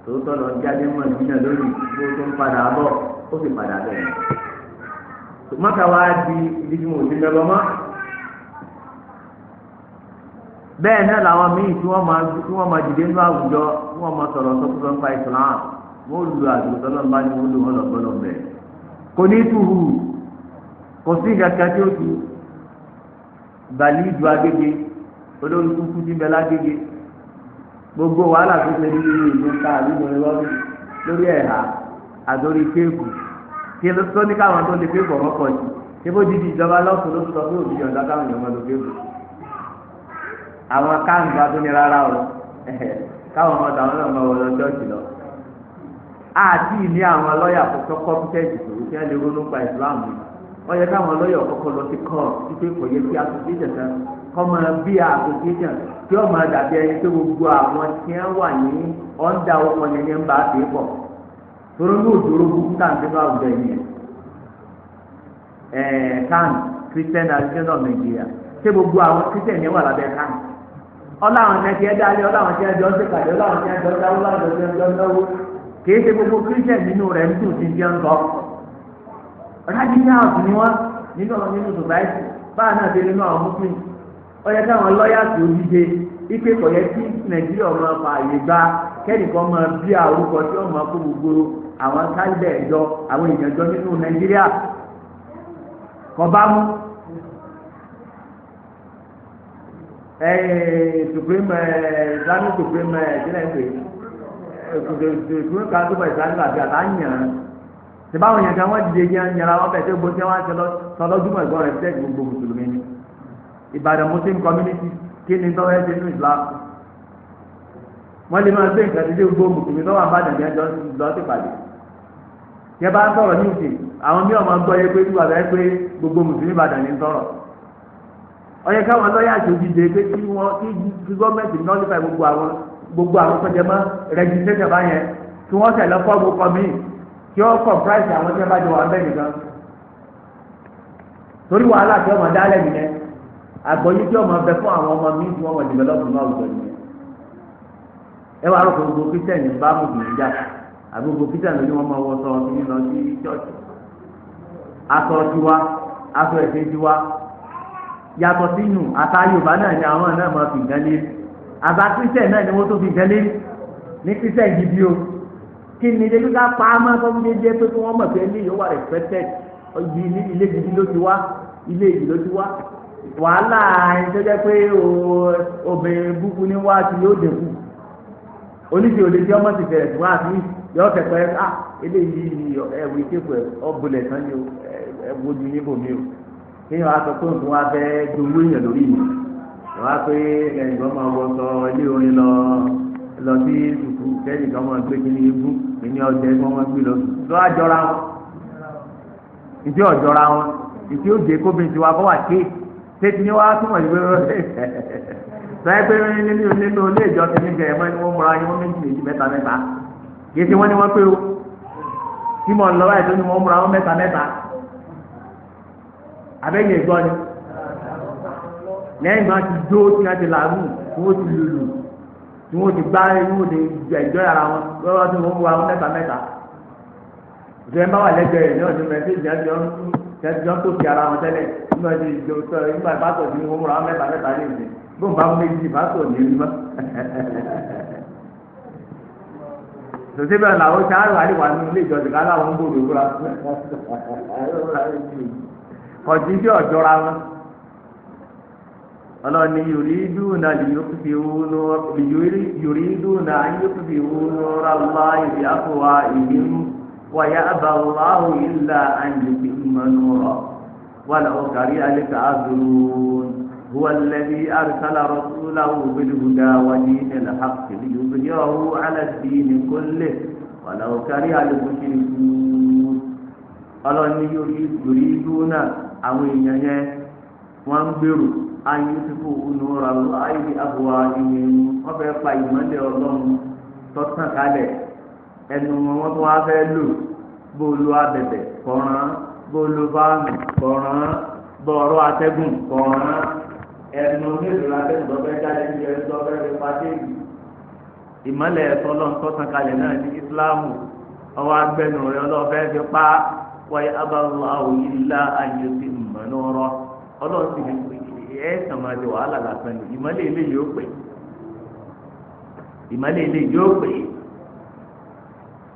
Tòótọ́ lọ jáde Mẹdínà lónìí bó tó ń padà bọ̀ ó sì padà bẹ́ẹ̀. Mọ́kà wá di ibi tí mo ti lọ mọ́. Bẹ́ẹ̀ náà làwọn míì tí wọ́n máa dìde nínú àwùjọ tí wọ́n máa sọ̀rọ̀ sọ́kúsọ nípa Islam, wọ́n lu àdúgbò tọ́lọ́ bá ní wọ́n lù wọ́n lọ gbọ́dọ̀ bẹ̀. Kò ní tuhu, kò sí kankan tí ó tu bàlí ìdù agége, olórí kúkú ti bẹ lágége. Gbogbo wàhálà tó ṣe ní ìlú ká àdúgbò lórí ẹ̀hà àdórí kéèkù. Kí ló tó ní káwọn tó lè kéèkù ọmọ pọ̀ sí? Ṣé bó dídì ìjọba lọ́sùn ló sọ pé òbí ọ̀dọ́ káwọn èèyàn máa lo kéèkù? Àwọn káàǹgbá tó ní rárá o, káwọn ọmọ tàwọn náà máa wọ lọ ṣọ́ọ̀ṣì lọ. Àti ìní àwọn lọ́ọ̀yà kọ́kọ́ kọ́mpútẹ́ẹ̀tì tó kí wọ́n lè ronú pa ìsìláàmù yìí. Wọ́n yẹ káwọn lọ́ọ̀yà kọ́kọ́ lọ sí kọ́ọ̀ títí kò yẹ kí association kan kọ́ máa bí association tí ó máa dàbí ẹni tó gbogbo àwọn tí wọ́n wà ní ọ̀ndà ọkọ̀ yẹn ní ń bá a fi pọ̀. Torí ní òjòrò burúkú tá à ń tẹ́lẹ̀ àwùjọ yìí yẹn. CAN, Christian Association of Nigeria, ṣé gbogbo àwọn Christian yẹn wà lábẹ́ CAN? Ọláwọn tí ẹ dálé, ọláwọn tí ẹ jọ ń ṣèpàdé, ọláwọn tí ẹ jọ ń dáwó, ọláwọn tí ẹ jọ ń náwó. Kìí ṣe gbogbo Christian nínú rẹ̀ ń dùn sí jẹ́ ń sọ. Radicals ni wọ́n nínú nínú society, báà náà ṣe nínú àwọn Muslim. Ó yẹ káwọn lọ́yà tó díje ipe kò yẹ kí Nàìjíríà máa fa àyè gba kẹ́nìkan máa bí àrùkọ tí wọ́n máa kó gbogbo àwọn kálíbẹ̀ ẹ̀jọ àwọn èèyàn jọ nínú Nàìjíríà. Kò bá mú. Supreme Islamic Supreme ìdílé ń pè Supreme Council for Islamic Affairs àtàyàn ṣe báwọn yẹn kan wọ́n dìde yẹn yẹra wọn bẹ̀ tó gbogbo tí wọ́n ṣe sọlọ́dúnmọ̀ ẹ̀gbọ́n rẹ̀ tẹ́ gbogbo mùsùlùmí ni. Ìbàdàn Muslim Community kí ni tọ́wọ́ ẹ̀ ṣe nínú Islam? Wọ́n lè máa gbé nǹkan dídé gbogbo mùsùlùmí lọ́wọ́ àbàdàn yẹn lọ sí pàdé. Yẹ bá ń sọ̀rọ̀ ní ìsìn àwọn mí ọmọ gbọ́ yẹ pé tí wàá bẹ́ẹ̀ pé gbogbo mùsùlùmí Ìbàdàn ní sọ̀rọ̀. Ó yẹ káwọn lọ́yà àṣòjìde pé kí wọ́n kí gọ́ọ̀mẹ̀ntì nọ́lífà gbogbo àwọn tó jẹ mọ́ rẹ́gísítẹ́sì báyẹn kí wọ́n tẹ̀lé fọ́ọ̀mù kọ́mí kí wọ́n kọ̀mpráìsì àwọn tí wọ́n bá jọ wà bẹ́ẹ̀ nìkan. Torí wàhálà tí ọmọ dálẹ̀ nìyẹn, àgbọ̀yé tí ọmọ bẹ fún àwọn ọmọ míì tí wọ́n mọ̀ dìbẹ́lọ́pù náà àwùjọ nìyẹn. Ẹ wàá rò pé gbogbo kírísítẹ̀nì bá mùsùlùmí jà àbí gbogbo kírísítẹ̀nì ló ní wọ́n máa wọ sọ kí ní lọ sí chọ́ọ̀chì. Aṣọ tiwa, aṣọ ẹ̀sìn tiwa yàtọ̀ sínú àtà Yorùbá náà ni àwọn náà máa fi nǹkan lé. Àtà kírísítẹ̀nì náà ni wọ́n tó fi nǹkan lé ní kírísítẹ̀nì gidi o. Kí ni ilé kíkà pa á máa fọ́n jẹjẹ pé kí wọ́n mọ̀ pé ilé yóò wà respected, ilé gidi ló ti wá, ilé ìdí ló ti wá. Wàhálà ẹni tó jẹ́ pé obìnrin búkú ní wá sí yóò dínkù. Oníṣẹ́ òde tí ọmọ ti bẹ̀rẹ̀ sí wá sí yọ kẹ̀kẹ́ ah eléyìí ẹ̀wù ìkéfù ẹ̀ ọ̀bùlẹ̀ tán ni ẹ̀wù ojú níbò mi o. Kéèyàn wá sọ pé òun wá fẹ́ dowó èèyàn lórí mi. Wọ́n á pé ẹnìkan máa wọ sọ ilé orin lọ lọ sí sùkú kẹ́yìn kan máa gbé kíní ibú kíní ọdẹ kí wọ́n máa gbé lọ sùkú lọ́wọ́ àjọra wọn ìdí ọ̀jọ́ra wọn ìdí òjè kóbìnrin tiwa kọ́ wà ké tètè ní wàá túmọ̀ sí pé sọ́yẹ́ pé nínú ilé ìjọsìn ní gẹ̀ẹ́ mọ́ ni wọ́n múra yín wọ́n méjì méjì mẹ́ta mẹ́ta kì í ṣe wọ́n ní wọ́n pé o tí mo lọ báyìí tó ní wọ́n múra wọn mẹ́ta mẹ́ta abẹ́yẹ gbọ́ ni lẹ́yìn náà ti dó tí wọ́n ti làágùn tí wọ́n ti lùlù tí wọ́n ti gbá tí wọ́n ti ẹ̀jọ́ ara wọn lọ́wọ́ tí wọ́n múra wọn mẹ́ta mẹ́ta ìṣẹ́ ń bá wà lẹ́gbẹ̀ẹ́ rẹ̀ ní ọdún mẹ́tẹ́ẹ̀dì jọ tó fi ara wọn tẹ́lẹ̀ nígbà tí ìjọ sọ nígbà pásọ̀ tí wọ́n múra wọn mẹ́ta mẹ́ta ní ìsìn bóun bá méjì pásọ̀ ní ìlú mọ́. Tòṣe bẹ́ẹ̀ làwọn ṣáàrù àríwá ní ilé ìjọsìn ká láwọn ń gbòòrò ìwúra kọ̀jí sí ọ̀jọ́ra wọn. Ọlọ́ni yuriduna yuriduna an yutfi'u nura Allahi bi afwahihim wa ya'ba Allahu illa an yutimma nurahu walau kariha al-kafirun. Huwa alladhi arsala rasulahu bil-huda wa dinil haqqi liyudhhirahu 'ala ad-dini kullihi walau kariha al-mushrikun. Ọlọ́ni yuriduna àwọn èèyàn yẹn wọ́n ń gbèrò ayélujáfó onúra ayé abuwa ìyẹn wọ́n fẹ́ pa ìmọ́lẹ̀ ọlọ́run tọ́tàn kalẹ̀ ẹnu wọn wọ́n tún wá fẹ́ lò bóòlù abẹ̀bẹ̀ kọ̀ọ̀ràn bóòlù fáànù kọ̀ọ̀ràn bọ̀ọ̀rọ̀ atẹ́gùn kọ̀ọ̀ràn ẹnu mélòó látẹ́gùn tó fẹ́ jáde ní ẹni tó fẹ́ fi pa déèlì ìmọ́lẹ̀ ọlọ́run tọ́tàn kalẹ̀ náà ní ìsìláàmù ọwọ́ agbẹnu rẹ ọlọ́run fẹ́ fi pa wáyé abáwọ̀ ilá ayé mọ̀nọ́rọ́ ọlọ́run sì ní ẹ kàn máa di wàhálà lásán ni ìmọ̀lẹ̀ ilé yóò pè ìmọ̀lẹ̀ ilé yóò pè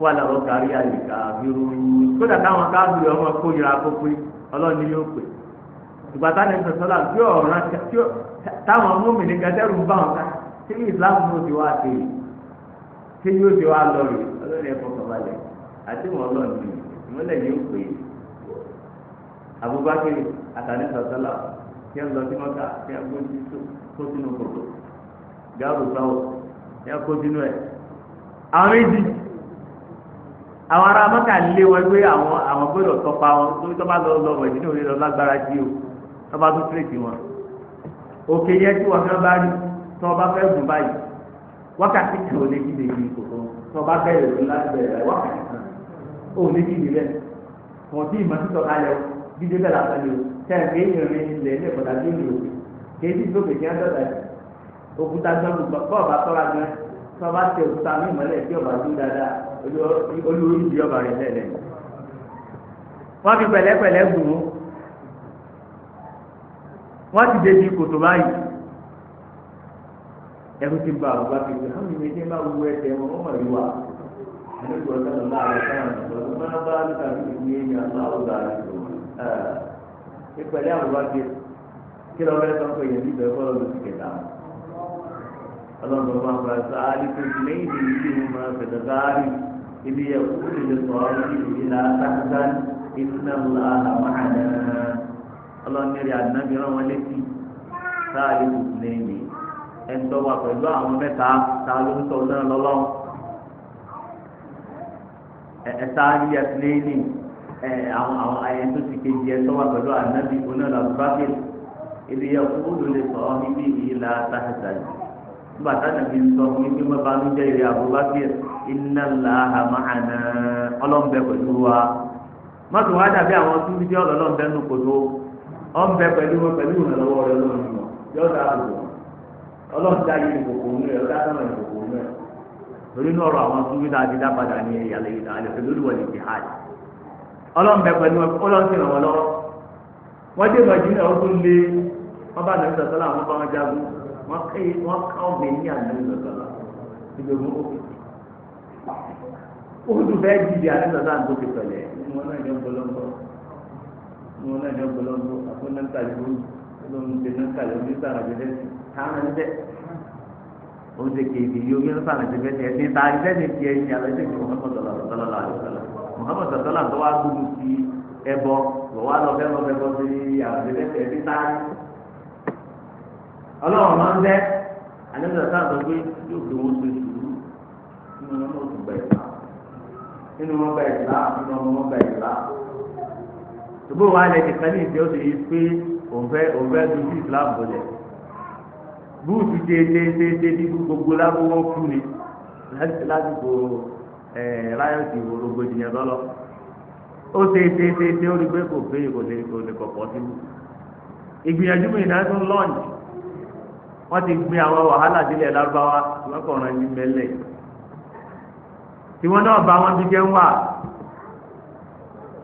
wà lọ́wọ́ kárí àyíká àbírú kódà táwọn káàbìrì ọmọ kóyìnrà kó pé ọlọ́run ni yóò pè ìgbà táwọn ẹni sọ̀tọ́ là bí ọ̀ràn táwọn múmi-ní gàdẹ́rù ń bá wọn ká ṣé ìsìláàmù ló ti wá sí i ṣé yóò ti wá lọ rè ọlọ́run ẹ̀ fọkàn balẹ̀ àti wọn ọlọ́run ni ìmọ̀lẹ̀ yóò pè Abubakar àtàní sọ̀tọ́lá kí ẹ lọ sí mọ́tà kí ẹ gbójú kó sínú kòtò gáàrú sáwọ̀ kí ẹ kó sínú ẹ̀. Àwọn méjì àwọn ará mọ́tà lé wọn pé àwọn àwọn gbọ́dọ̀ tọpa wọn torí tọ́ bá lọ lọ wọ̀ ìdílé òye lọ lágbára jí o tọ́ bá tún tírèkì wọn. Òkè yẹn tí wọn fẹ́ bá rí tọ́ bá fẹ́ gùn báyìí wákàtí kan ò lè kí lè yí kòtò tọ́ bá bẹ̀rẹ̀ òun láti bẹ̀rẹ̀ wákàtí kan ò lè kí lè bẹ̀ wọ́n tí ìmọ̀ títọ́ kalẹ̀ o dídé bẹ́ẹ̀ lásán ni o sẹ́yìn pé ìrìn ilẹ̀ ilé ìkọ̀dà bí ìrìn òkè kéésì lókè tí wọ́n dọ̀dà yìí òkúta gbọ́n bọ́ọ̀ bá tọ́ra gan tí wọ́n bá tẹ òkúta ní ìmọ̀lẹ̀ tí ọba dúró dáadáa olórí ìdí ọba rẹ̀ lẹ́lẹ̀. Wọ́n fi pẹ̀lẹ́pẹ̀lẹ́ gùn ún wọ́n ti dé di kòtò báyìí ẹrú ti ba àbúgbà kékeré hàn mí méjì máa wú ẹsẹ̀ wọn wọ́n mọ̀ rí wa àlejò ọ̀sán lọ́la àlẹ́ ìpẹ̀lẹ́ àbúrò kí lọ́ọ́ fẹ́ sọ pé yẹn bíbẹ̀ fọlọ́ ló ti kẹta ọlọ́run bá fara sọ àlìkò lẹ́yìn ìlú ìlú máa fẹ̀dọ̀ sáárì ibi yẹ kó lè sọ ọ́ ìlú ìlà sáńsán iná ńlá àmàlà ọlọ́run rẹ̀ ànábi rán wọn létí sáárì kò lẹ́yìn ẹ̀ńtọ́ wà pẹ̀lú àwọn mẹ́ta ta ló ń tọ́ náà lọ́lọ́ ẹ̀ sáárì ẹ̀ lẹ́yìn àwọn àwọn ayé tó ti kejì ẹ tọ́wọ́ pẹ̀lú ànábì onála bákẹ́ ibi yẹ kúrò lè sọ ọ́ níbi ìlà sáhẹ́sàlì nígbà táwọn ń sọ fún mi pé bá mi jẹ́ ìrẹ́ Abubakar inna Allaha ma'ana ọlọ́mbẹ pẹ̀lú wa mọ́tò wá dàbí àwọn tó ń jẹ́ ọlọ́mbẹ nù kòtò ọ̀nbẹ pẹ̀lú wọn pẹ̀lú ìrànlọ́wọ́ rẹ lọ́rùn wọn yọ dá àbùkù ọlọ́run dá yìí kòkò òun rẹ̀ ọ̀dá sọ́nà ìkòkò òun rẹ̀ torí náà ọ̀rọ̀ àwọn tó ń dá ti dá padà ní ìyàlẹ̀ ìdàlẹ̀ pẹ̀lú olùwọ̀lẹ̀ jihad ọlọ́mbẹ pẹ̀lú ọlọ́run sì ràn wọ́n lọ́wọ́ wọ́n dé Mádínà ó tún lé wọ́n bá nàbí sọ̀tọ́lá àwọn bá wọn jagun wọ́n ká ọ̀gbìn ní ànábì sọ̀tọ́lá níbi ogun ó ó dùn fẹ́ dìde ànábì sọ̀tọ́lá tó ti pẹ̀lẹ́ wọn náà ní ọgbọlọ́gbọ́ wọn náà ní ọgbọlọ́gbọ́ àfọ̀nàkàlẹ̀ olóńtẹ̀nàkàlẹ̀ onísàràjẹ́fẹ́ táwọn ẹni bẹ́ẹ̀ ó ti kéde yìí omi sàràjẹ́fẹ́ ẹ̀sìn tààrí tiẹ̀ ní alẹ́ tẹ̀ Muhammad sọ̀tọ́lá tó wá gbógun ti ẹbọ wọ́n wá lọ fẹ́ lọ fẹ́ bọ́ sí àràjẹ́fẹ́ ẹ̀sìn tààrí ọlọ́run máa ń bẹ́ àlejò sáà sọ pé yóò fi wọn ṣe sùúrù nínú wọn náà tún gba ìlà, nínú wọn gba ìlà, nínú wọn gba ìlà. Ṣùgbọ́n wàá lẹ nìkan ní ìṣe ó sì yí pé òun fẹ́ dùn sí Islam bọ̀lẹ̀. Búùtù ṣe ṣe ṣe ṣe bí gbogbo lábúwọ́ kú ni lásìkò ráyọ̀tì rògbòdìyàn lọ́lọ́. Ó ṣe ṣe ṣe ṣe ó rí pé kò pé kò lè kò lè kọ̀pọ̀ síbú. Ìgbìyànjú mi náà tún lọ́ọ̀nì. Wọ́n ti gbin àwọn wàhálà sílẹ̀ lárúbáwá wọ́n kọ̀ ọ̀ràn ní mẹ́lẹ̀. Tiwọn náà bá wọn bí jẹ́ ń wà.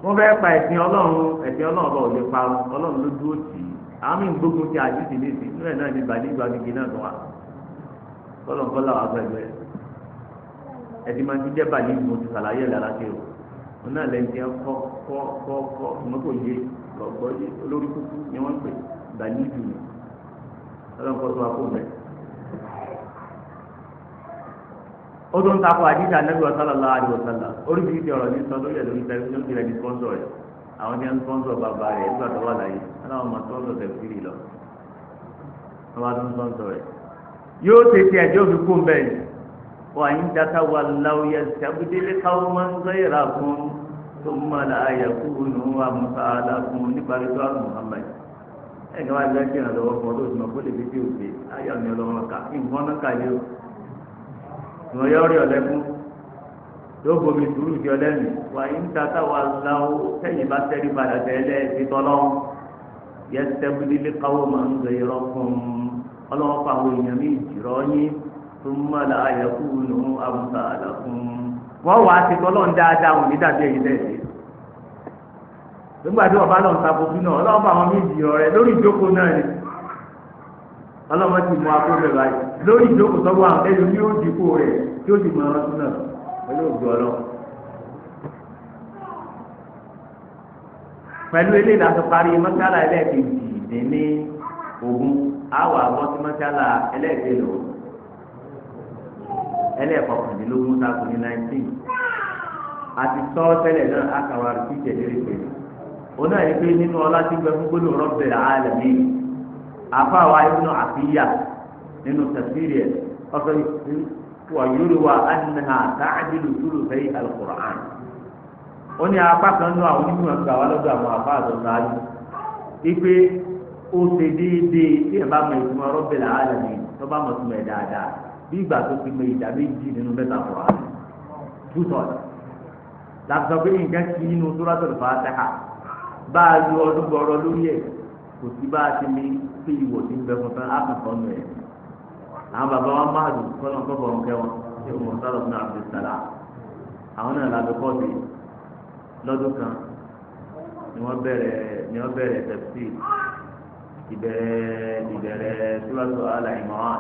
Wọ́n fẹ́ pa ẹ̀sìn Ọlọ́run, ẹ̀sìn Ọlọ́run ọba ò lè parun, Ọlọ́run ló dúró tì í. Àwọn míì ń gbógun ti àdìsí nísì, nínú ẹ̀ náà ní bàdí ìgbà gidi náà tó wà. Kọ́lọ̀kọ́lọ̀ wà pẹ̀lú ẹ̀. Ẹ̀sìn máa ti jẹ́ bàdí ìgbò ti sàlàyé ẹ̀ lára ṣe o. Wọn náà lẹ́yìn tí wọ́n kọ́ kọ́ kọ́ kọ́ ìmọ̀ kò yé lọ́gbọ́ yé olórí kúkú ni wọ́n ń pè bàdí ìdù ni. Ọlọ́run kọ́ tó wà fún mi. Ó tó ń takò àdìsí Ànábì sallallahu alaihi wasallam oríṣiríṣi ọ̀rọ̀ ní sọ lórí ẹ̀ lórí tẹlifíṣàn ti rẹ̀ ní sponsor rẹ̀ àwọn ní ń sponsor bàbá rẹ̀ nígbà tó wà láyé aláwọ̀ máa sponsor tẹ̀síìrì lọ wọ́n bá tún sponsor rẹ̀. Yóò tètè ẹ̀jẹ̀ òfin kún bẹ́ẹ̀ ni wà ń data wà láwùyẹ sàbùdílé káwọn máa ń gbẹ́yìrà fún tó ń mọ̀ láàyè kúrú wà mùsàlá fún nípa rẹ̀ Muhammad ẹ̀ka wá gbẹ́ kí ìrànlọ́wọ́ fún ọdún òsùnmọ́ kó lè fi tí òsè ayọ̀ mi ọlọ́run ká nǹkan náà kà yó ìwọ̀n yọ rí ọ̀lẹ́kún yóò bomi sùúrù sí ọlẹ́mì wà ń tata wà láwó sẹ́yìn bá tẹ́rí padà tẹ́lẹ̀ ti tọ́lọ́ yẹ sẹ́bùdílé káwọ́ máa ń gbé irọ́ fún un ọlọ́wọ́ pa àwọn èèyàn mi jìrọ̀ yín tó ń mọ̀ láàyè kú nù àbùsà àlàkùn. Wọ́n wà á ti tọ́lọ́ ń dáadáa òní dàbí ẹ̀yin tẹ̀sí. Nígbà tí wọ́n bá lọ ń takò sínú ọlọ́wọ́ pa àwọn méjì ọ̀rẹ́ lórí ìjókòó náà ni ọlọ́mọ ti mú akó bẹ̀rẹ̀ báyìí lórí ìjókòó sọ́wọ́ àwọn ẹni ní ó dìbò rẹ̀ tí ó sì mọ ọ̀rọ̀ sínú pẹ̀lú ògbó ọlọ́. Pẹ̀lú eléyìí la tó parí mọ́sálà ẹlẹ́ẹ̀kejì dín ní ogún àwọ̀ àbọ̀ sí mọ́sálà ẹlẹ́ẹ̀kẹlò ẹlẹ́ẹ̀kọkàndínlógún tako ní 19 àti sọ tẹ́lẹ̀ náà àkàwà rẹ̀ fíjẹ̀ lérí pẹ̀lú. Òun náà yẹ pé nínú ọlá tí gbẹ fún gbólóhùn Rabbil Alamin àfàwà Ibnu Atiyya nínú tafsiri ẹ̀ ọ̀sọ̀ wà yúriwà annaha ta'dilu thuluthay al-Qur'an. Ó ní apá kan nínú àwọn onímọ̀ gbà wá lọ́dọ̀ àwọn àfa àtọ̀sáájú ipe ó ṣe déédéé tí ẹ̀ bá mọ ìtumọ̀ Rabbil Alamin tó bá mọ̀ ìtumọ̀ ẹ̀ dáadáa bí ìgbà tó ti mọ ìdá méjì nínú mẹ́ta Qur'an two-thirds. Láti sọ pé nǹkan kì í nínú Suratul Fatiha bá a lu ọdún gbọ́rọ̀ lórí ẹ̀ kò sí bá a ti ní pé ìwò tí ń bẹ fún tán á kàn tán nù ẹ̀. Àwọn bàbá wa máa dùn kọ́nà kọ́kọ́ ń kẹ́ wọn ṣé wọn sálọ fún Abdulsalam àwọn náà lábẹ́ kọ́ọ̀tì lọ́dún kan ni wọ́n bẹ̀rẹ̀ tafsir ìbẹ̀rẹ̀ Suratu Al Imran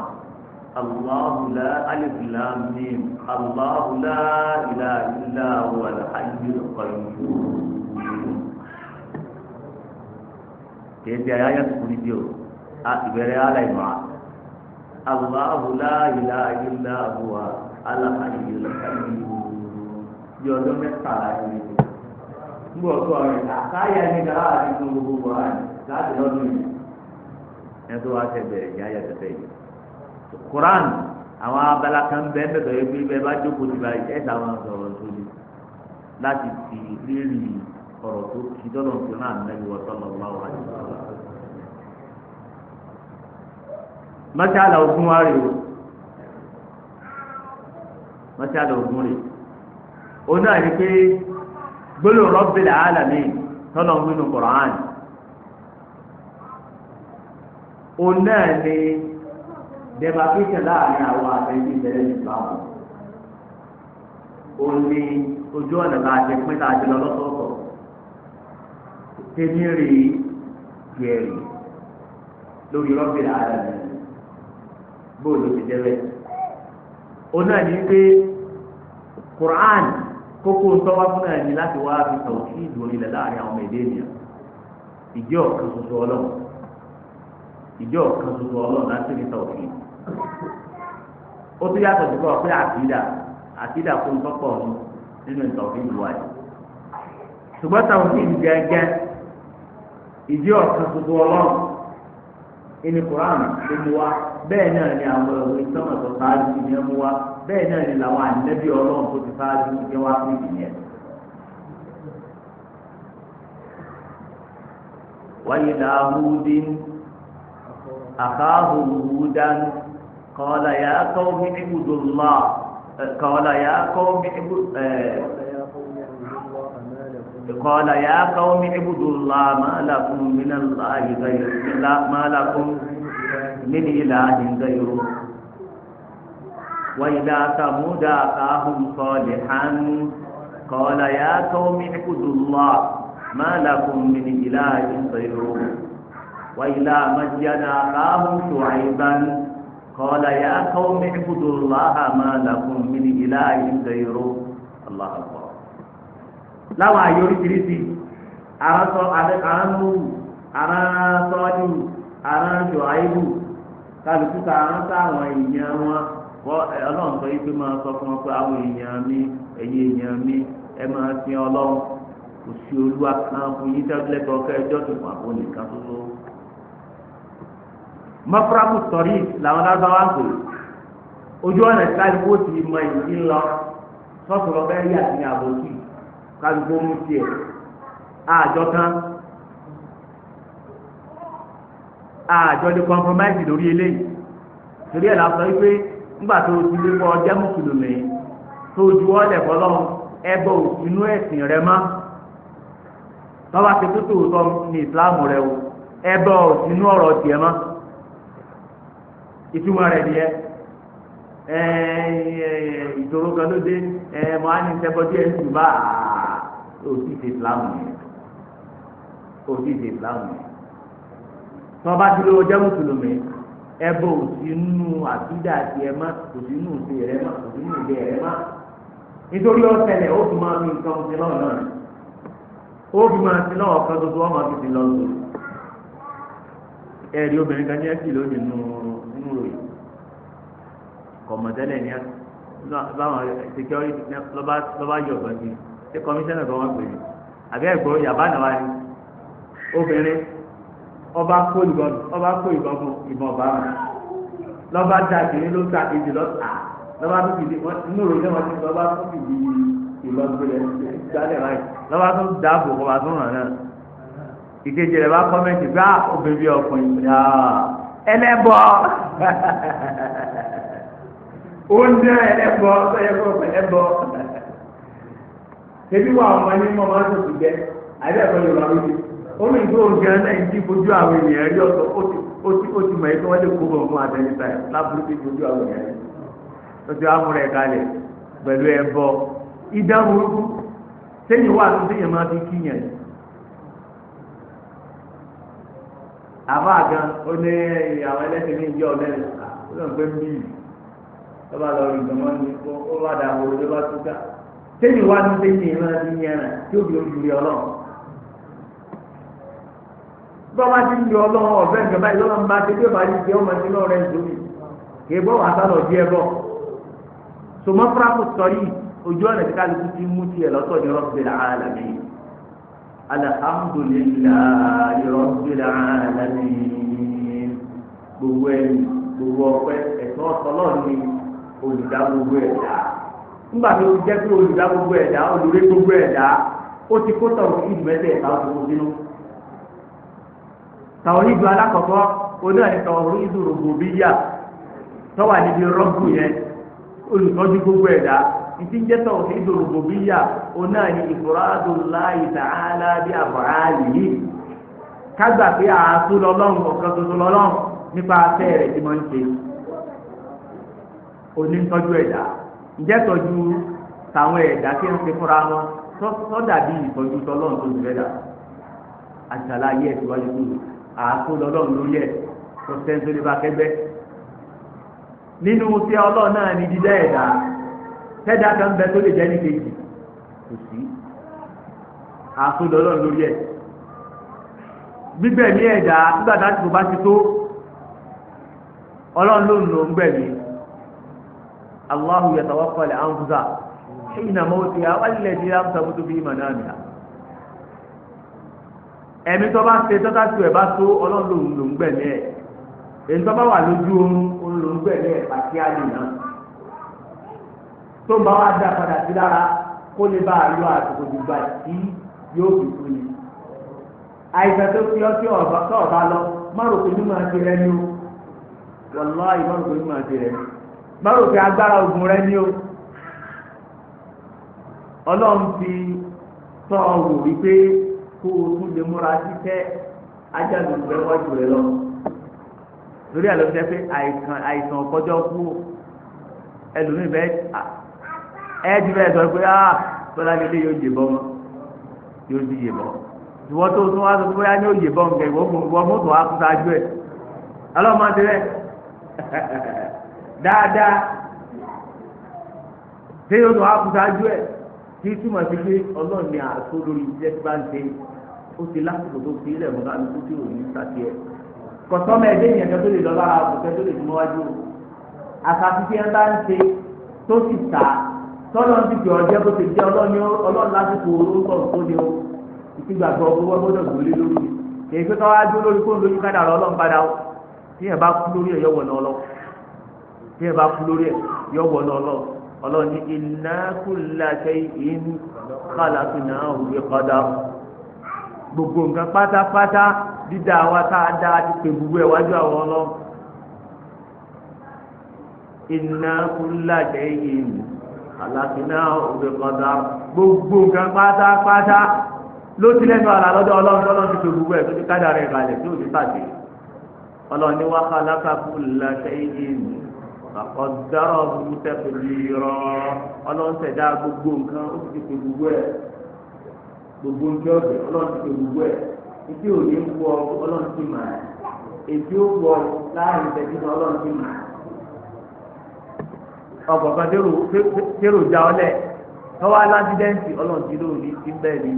Allahu la alif lam mim Allahu la ilaha illa huwal hayyul qayyum. Kìí ṣe ayáyá tukuri bí o ìbẹ̀rẹ̀ Al Imran Allahu la ilaha illa huwa al-hayyul qayyum bí ọdún mẹ́tàlá yìí ngbọ tó ọ̀rẹ́ àkáyà ní ká láti fún gbogbo wa láti lọ́dún yìí ẹni tó wá ṣe bẹ̀rẹ̀ ní ayé tẹ̀tẹ̀ yìí. Quran àwọn abala kan bẹ́ẹ̀ bẹ́ẹ̀ tọ́jú pé bẹ́ẹ̀ bá jókòó ti báyìí ẹ̀ sáwọn sọ̀rọ̀ tó ní láti fi rírì ọ̀rọ̀ tó kí tọ́lọ̀ fi rán Ànábì sallallahu alaihi wasallam. Mọ́ṣálà ogun wa rè o, mọ́ṣálà ogun rè o náà ní pé gbólóhùn Rabbil alamin tọ́lọ̀ ń wínú Qur'an òun náà ni demarcation láàrin àwọn àtẹ̀yìn ìbẹ̀rẹ̀ ìsìlámù òun ni ojú ọ̀nà tá a ti pín tá a ti lọ lọ́tọ̀ọ̀tọ̀ tèmi rè tiẹ̀ rè lórí Rabbil alamin bóòlù ti jẹ́ bẹ́ẹ̀ òun náà ni pé Qur'an kókó ntọ́wá fún ẹ̀ ní láti wá fi tàwọn ìdùn ilẹ̀ láàrin àwọn ọmọ èdè ènìyàn ìjọ kan ṣoṣo ọlọ́run ìjọ kan ṣoṣo ọlọ́run láti fi tàwọn ìdùn. Ó tún yàtọ̀ sí kọ́ pé àkìdá àkìdá kó ń tọ́pọ̀ ọ̀hún nínú ìtàwọn ìdùn wáyé. Ṣùgbọ́n tàwọn ìdùn gẹ́gẹ́ ìjọ kan ṣoṣo ọlọ́run ìní Quran ló mú wa bẹ́ẹ̀ náà ni àwọn ìwé sọ́mọ̀ tó sáájú ni ẹ mú wa Bẹ́ẹ̀ náà ni làwọn ànábì Ọlọ́run tó ti sáájú jẹ́ wá sí ìyẹn. وإلى هود أخاهم هودا قال يا قوم اعبدوا الله قال يا قوم قال يا قوم اعبدوا الله ما لكم من الله غيره ما لكم من إله غيره. وإلى ثمود أخاهم صالحا قال يا قوم اعبدوا الله ما لكم من إله غيره. وإلى مدين أخاهم شعيبا قال يا قوم اعبدوا الله ما لكم من إله غيره. الله أكبر. Láwọn àyè oríṣiríṣi aránsọ aránsọ́ọ́dù aránsọ àìbù kálukú ta aránsọ àwọn èèyàn wọn. Ọlọ́run sọ yìí pé máa sọ fún wọn pé àwọn èèyàn mi, ẹ̀yin èèyàn mi, ẹ máa sin Ọlọ́run, kò sí olúwa kan fún yín tẹ́lẹ̀tọ́ ọkọ ẹjọ́ tó fún àpò nìkan tó tó. Mọ́fúrákù sọ̀rí làwọn lábáwá ń pè ojú ọ̀nà tí kálukú ti mọ ìdí ńlọ sọ́ọ̀tù lọ bẹ́ẹ̀ yà sí àbòsí kálukú mú tiẹ̀ àjọ tán àjọ lè compromise lórí eléyìí. Torí ẹ̀ la sọ wípé nígbà tó o ti lé kọ́ ọjọ́ mùsùlùmí tó o ju ọ́lẹ̀ fọlọ́run ẹbọ òsínú ẹ̀sìn rẹ mọ́. Tọ́ba ti tó tòótọ́ ní ìsìláàmù rẹ o, ẹbọ òsínú ọ̀rọ̀ tiẹ̀ mọ́. Ìtumọ̀ rẹ̀ nìyẹn. Ìṣòro kan ló dé mọ́ á ní sẹ́bọ̀ díẹ̀ ní ìgbà òsì ti ìsìláàmù yẹn, òsì ti ìsìláàmù yẹn. Tọ́ba ti lé ọjọ́ mùsùlùmí, ẹbọ òsínú àtúndà tiẹ̀ mọ́, òsínú ìṣe rẹ mọ́, òsínú ìṣe rẹ mọ́. Nítorí ọ̀sẹ̀lẹ̀ ó fi máa fi nǹkan ọ̀sẹ̀ lọ́wọ́ náà, ó fi máa ti lọ́wọ́ kan tuntun, ọmọ fi ti lọ sùn. Ẹ̀rí obìnrin kan ní ẹ̀sìn lónìí nínú ròyìn kọ̀mọ̀tẹ́lẹ̀ ní báwọn security lọ́ba yọ ọ̀gbọ̀n sí ṣé kọmíṣánná kan wọ́n pè é àbí ẹ̀gbọ́n yàbá náà wá ní obìnrin ọba kó ìbọn fún ìbọn ọba rẹ̀ lọ́ba da kìnìún ló ta kejì lọ́ta lọ́ba tó fìdí inú ròyìn náà wọ́n ti lọ́ba tó fìdí ìbọn gbélé gbálẹ̀ báyìí lọ́ba tó dáàbò kọ́ bá tó ràn náà. Ìkejì rẹ̀ bá kọ́mẹ́ntì gbá obìnrin bí ọkùnrin ẹlẹ́bọ oúnjẹ ẹlẹ́bọ ẹlẹ́bọ ẹlẹ́bọ. Ṣebí wà ọmọ ní mọ́ máa ń sọ̀tù jẹ àbí ẹ̀kọ́ Yorùbá wíwí omi ìgbó oúnjẹ náà ń jí fojú àwọn ènìyàn rí ọ̀tọ̀ ó ti mọ̀ ẹ́ kí wọ́n lè kó bọ̀ fún àtẹnitá ẹ̀ láburú ti fojú àwọn ènìyàn rí. Ó ti wá múra ẹ̀ kalẹ̀ pẹ̀lú ẹbọ idán burúkú sẹ́yìn wà ló sẹ́yìn máa fi kíyàn yìí. Àbá gan ó ní àwọn ẹlẹ́sìn ní ìjọ mẹ́rin ó lọ́n pé ń bí yìí lọ́ba lọ rí gbọmọ ní ó bá dà wọ́n ló bá túká. Sẹ́yìn wà ló sẹ́yìn máa fi yàn tí ó fi ojú rí ọlọ́run. Bọ́lá ti ń yọ ọlọ́run ọ̀fẹ́ nǹkan báyìí lọ́wọ́ ń bá tẹ́lẹ̀ bá yìí jẹ́ ọmọ sí lọ́rẹ́ nítorí kì í bọ́ wàá sálọ̀ díẹ̀ bọ̀. Sọmọ fúráfù sọrí ojú ọ̀nà tí kálukú ti mú tiẹ̀ lọ́tọ̀ ní Rabbil alamin. Alhamdulillahi Rabbil alamin. Gbogbo ẹ̀yìn gbogbo ọpẹ́ ẹ̀tọ́ Ọlọ́run ni olùdá gbogbo ẹ̀dá. Nígbà tó jẹ́ pé olùdá gbogbo ẹ̀dá, olùré gbogbo ẹ̀dá, ó ti kó tàwọn ìlú mẹ́tẹ̀ẹ̀ta ó ti kó sínú. Tàwíìdù alákọ̀ọ́kọ́ oní àti tàwíìdù rògbòbíyà tọ́wà níbi rọ́gù yẹn olùtọ́jú gbogbo ẹ̀dá. Ìtí ń jẹ́ tàwíìdù rògbòbíyà oní àti ifradullahi ta'ala bí af'alihi, kágbà pé àásù lọ́lọ́run ọ̀kan tuntun lọ́lọ́run nípa afẹ́ rẹ̀ tí wọ́n ń ṣe. Onítọ́jú ẹ̀dá ǹjẹ́ tọ́jú tàwọn ẹ̀dá tí ń ṣe fúnra wọn tọ́ dàbí ìtọ́jú tọ́lọ́run tó ti fẹ́ dà àṣàlàyé ẹ̀ síwájú tó àásù lọ́lọ́run lórí ẹ̀ tó sẹ́ńtò lè ba kẹ́gbẹ́. Nínú tí ọlọ́run náà ní dídá ẹ̀dá tẹ́dá kan bẹ tó lè jẹ́ ní kejì kò sí àásù lọ́lọ́run lórí ẹ̀. Gbígbẹ̀mí ẹ̀dá nígbà tá a ti bá ti tó ọlọ́run ló ń lò ń gbẹ̀mí. Allahu yatawaffa al-anfusa hina mawtiha wallati lam tamut fi manamiha. Ẹ̀mí tó bá ṣe tọ́ka tó ẹ̀ bá tó ọlọ́run lòun lòún gbẹ̀mí ẹ̀. Èyí tó bá wà lójú oorun òun lòún gbẹ̀mí ẹ̀ pàṣẹ àlè náà. Tó ń bá wá dá padà sí lára kó lè bá a yọ àsìkò dìgbà tí yóò fi kú ni. Àìsàn tó fi ọtí ọba lọ, má rò pé mímọ àti rẹ ni o. Wàláhì má rò pé mímọ àti rẹ ni. Má rò pé agbára ògùn rẹ ni o. Ọlọ́run ti tọ́ ọ wò wípé kó o tún lè múra títẹ́ ajáde ìgbẹ́ wájú rẹ lọ. Lórí àlọ́ fi ṣe pé àìsàn kọjọ́ kú ẹlòmíì bẹ́ẹ̀ ẹ ti bẹ́ẹ̀ sọ pé ah tọ́lá nílé yóò yè bọ́ mọ́ yóò sì yè bọ́. Ìwọ tó tún wá sọ pé bóyá ní yóò yè bọ́ nǹkan ìwọ mọ́tò wá kú sáájú ẹ̀. Ọlọ́run máa ti rẹ̀ dáadáa ṣé yóò tún wá kú sáájú ẹ̀ tí túmọ̀ sí pé Ọlọ́run ni àtó lórí iṣẹ́ tí bá ń ṣe ó ti lásìkò tó fi ilẹ̀ mọ́ká lóko tí ò ní sàtì ẹ̀. Kọ̀sọ́mọ ẹ̀dẹ́ yẹn kan tó lè lọ lára àbùkẹ́ tó lè tún wájú o. Àtàtì tí ẹ bá ń ṣe tó sì tà tọ́lọ́ ti fi ọjẹ́ bó ti jẹ́ Ọlọ́run lásìkò orúkọ tó ní o. Ìtìgbàgbọ́ owó gbọ́dọ̀ gbólé lórí. Kì í pé káwá dúró lórí kó lórí kádàrá Ọlọ́run padà o. Tí ẹ bá kú lórí ẹ̀ yọ wọ̀ náà lọ. Tí ẹ bá kú lórí ẹ̀ yọ wọ̀ náà lọ. Ọlọ́run ní inna kulla shay'in khalaqnahu bi qadar. Gbogbo nǹkan pátápátá dídá wa tá a dá ti pè gbogbo ẹ̀ wájú àwọn Ọlọ́run. Inna kulla shay'in khalaqnahu bi qadar. Gbogbo nǹkan pátápátá ló ti lẹ́nu àlà lọ́dọ̀ Ọlọ́run tọ́lọ́run ti pè gbogbo ẹ̀ tó ti kádà rẹ̀ kalẹ̀ tí ò ní pàṣẹ. Ọlọ́run ní wa khalaqa kulla shay'in àkọsídárọ̀ tẹ̀sílì rọ. Ọlọ́run ṣẹ̀dá gbogbo nǹkan ó ti pè gbogbo ẹ̀ gbogbo nǹkan ọ̀gbẹ́ Ọlọ́run ti pè gbogbo ẹ̀ etí ò ní wọ Ọlọ́run ti mà etí ó wọ láàrin ìtẹ́jú náà Ọlọ́run ti mà. Ọkọ̀ kan térò já ọlẹ̀ tọ́wọ́ aládídẹ́ǹtì Ọlọ́run ti lóun ní ti bẹ́ẹ̀ ni.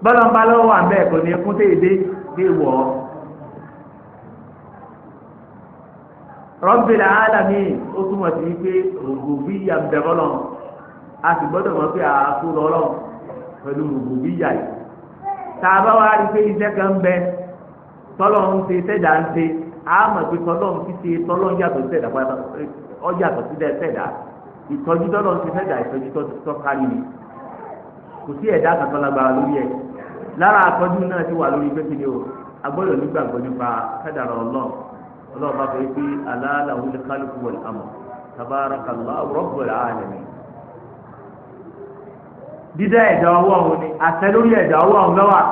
Bọ́lá ń bá lọ́wọ́ wà bẹ́ẹ̀ kò ní kún téèdé dé wọ̀ ọ́. Rabbil alamin ó túmọ̀ sí wípé rububiyya ń bẹ bọ́lọ̀ a sì gbọ́dọ̀ mọ̀ pé àásù lọ́lọ́ pẹ̀lú rububiyya yìí. Tá a bá wá rí pé iṣẹ́ kan ń bẹ tọ́lọ̀ ń ṣe sẹ́dá ń ṣe á mọ̀ pé tọ́lọ̀ ń fi ṣe tọ́lọ̀ ń yàtọ̀ sẹ́dá ọ yàtọ̀ sí sẹ́dá ìtọ́jú tọ́lọ̀ ń ṣe sẹ́dá ìtọ́jú tọ́ kárí ni kò sí ẹ̀dá kan tó lágbára lórí ẹ̀. Lára àtọ́jú náà ti wà lórí pé kí ni o a gbọ́dọ̀ nígbàgbọ́ nípa kádàrá Ọlọ́run. Ọlọ́run bá fẹ́ pé ala lahul khalqu wal amr tabarakallahu rabbul alamin. Dídá ẹ̀dá ọwọ́ òun ni àṣẹ lórí ẹ̀dá ọwọ́ òun lọ́wọ́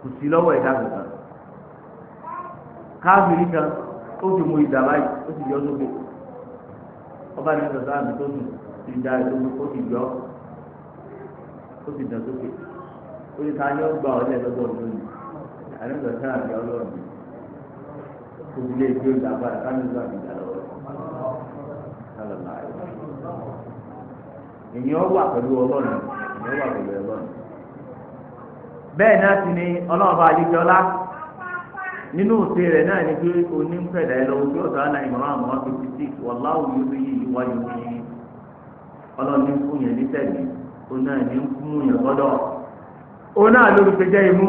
kò sí lọ́wọ́ ẹ̀dá kankan. Káfíìrì kan ó sì mú ìdá báyìí ó sì yọ sókè. Ọba ní sọ̀tà àmì tó sùn ìdá ìdógún ó sì yọ ó sì dàn sókè. Ó ní ká yọ gbà ọ́ lẹ́ẹ̀dọ́gbọ̀n lónìí. Àní sọ̀tà àmì ọlọ́run ilé ìgbé ìgbà padà ká nígbà ìgbà lọ́wọ́ sálọ̀lá èèyàn wà pẹ̀lú Ọlọ́run èèyàn wà pẹ̀lú Ọlọ́run. Bẹ́ẹ̀ náà sì ni Ọlọ́run bá àlejòọlá nínú òsè rẹ̀ náà ni pé onífẹ̀dà ẹ lọ́wọ́ tí ó sọ àná ìmọ̀ràn àmọ́ 56 wallahu yuhyi wa yumiit. Ọlọ́run ní fún yẹn ní tẹ̀lé òun náà ní fún yẹn gbọ́dọ̀ òun náà lórí pé imú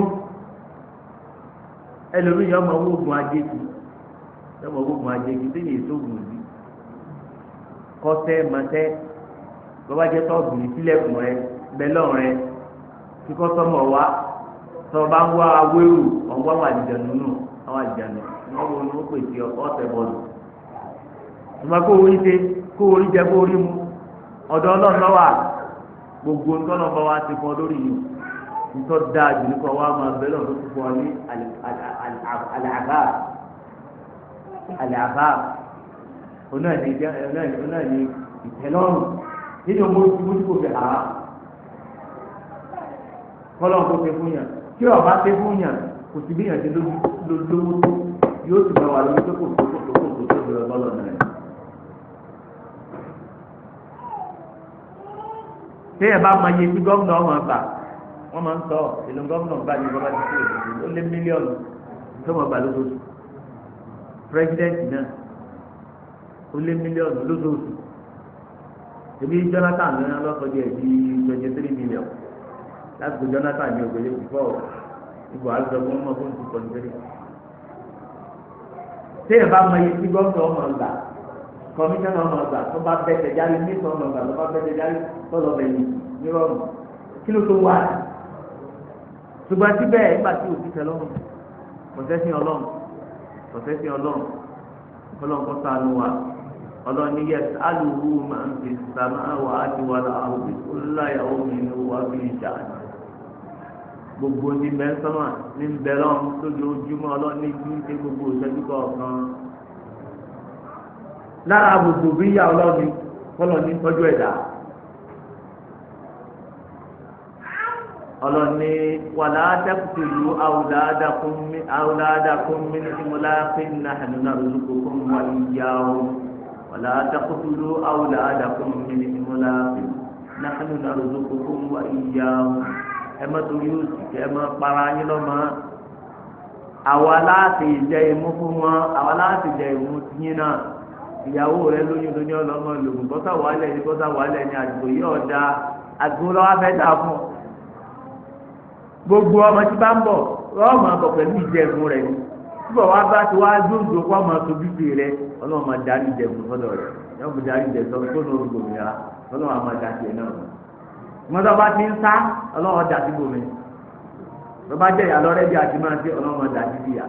ẹlòmíì yọmọ owó oògùn ajé kì yọmọ oògùn ajé kì tí yìí sóògùn sí kọsẹ mọsẹ bàbá jẹ tọọgù ní sílẹ̀kùn rẹ bẹlọ rẹ kíkọ sọmọ wa tọba ń wá awéwù ọgbọ àwọn àdìjẹnu nù àwọn àdìjẹnu wọn wo ni wọn pèsè ọsẹ bọọlù tùmọ̀ kó orí ṣe kó orí jẹ kó orí mu ọ̀dọ̀ Ọlọ́run ló wà. Gbogbo nǹkan náà bá wa ti fọ lórí yìí ntọ́ dáa jù nípa wa máa bẹ lọ́wọ́ tó ti fọ ní àlàáfáà àlàáfáà onáà ní ìtẹ́lọ́rùn nínú mójúkò fi hàn án kọ́lọ́n kó ṣe fún yàn tí ọba ṣe fún yàn kò sí bí yàn ti lówó tó yóò sì máa wà lórí tó kò tó kò tó kò tó tó lọ bọ́lọ̀ náà. Téèyàn bá máa yẹ sí gómìnà ọmọ àgbà wọ́n máa ń sọ èlò gómìnà gbà ní bàbá ti kúrò lóṣooṣù ó lé mílíọ̀nù tó mọ̀ gbà lóṣooṣù. Pírẹsidẹ́ǹtì náà ó lé mílíọ̀nù lóṣooṣù. Ebi Jonathan ló ń lọ́sọ̀dí ẹ̀ di 23 million lásìkò Jonathan ní ògbélé before ibò àlùsọ fún ọmọ fún 2.3. Téèyàn bá mọ iye tí gómìnà ọmọ gbà Kọmíṣánná ọmọ ọgbà tó bá bẹ́tẹ̀ jáde, nípa ọmọ ọgbà tó bá bẹ́tẹ̀ jáde tọ́lọ̀ bẹ̀yìn nírọ̀rùn. Kí ló tó wá? Ṣùgbọ́n síbẹ̀ nígbà tí òbí tẹ lọ́rùn, kọ̀sẹ́sìn ọlọ́run, kọ̀sẹ́sìn ọlọ́run, ọlọ́run kọ́ ṣàánú wa. Ọlọ́run ní yẹs alùhù máa ń fi sàmà wà á ti wà láàrú láyàwó mi ní wà bí ìjà. Gbogbo ní mẹ́sánmà ní bẹ̀rọ̀ lójoojúmọ́ ọlọ́run ní bí ṣe gbogbo ìṣẹ́jú kọ̀ọ̀kan. Lára gbogbo bí ìyá ọlọ́run kọ́lọ̀ ní tọ́jú ẹ̀dá. Ọlọ́ni wàlá taqtulu awladakum min imlaqin nahnu narzuqukum wa iyyahum wàlá taqtulu awladakum min imlaqin nahnu narzuqukum wa iyyahum. Ẹ má torí òsì kẹ ẹ má para yín lọ́mọ. Àwa láti jẹ imú fún wọn, àwa láti jẹ imú yín náà. Ìyàwó rẹ lóyún lóyún ọlọ́mọ lògùn bọ́sà wàhálẹ̀ ní bọ́sà wàhálẹ̀ ní àdìgbò yìí ọ̀dà àdìgbò lọ́wọ́ fẹ́ dà fún ọ. Gbogbo ọmọ tí bá ń bọ̀ ọmọ bọ̀ pẹ̀lú ìjẹ̀bù rẹ̀ ni. Túbọ̀ wá bá ti wá dóńdó kó ọmọ tóbi rẹ, ọlọ́run máa darí ìjẹ̀bù sọ́dọ̀ rẹ̀. Yóò mú darí ìjẹ̀bù sọ́dọ̀ tó ní orí gbòmìnira, ọlọ́run á máa da tiẹ̀ náà. Mọ́tò bá ti ń sá, ọlọ́run dà sí gbòmìn. Tó bá jẹ́ ìyá lọ́rẹ́ bí àti máa ṣe, ọlọ́run máa dà sí bíyà.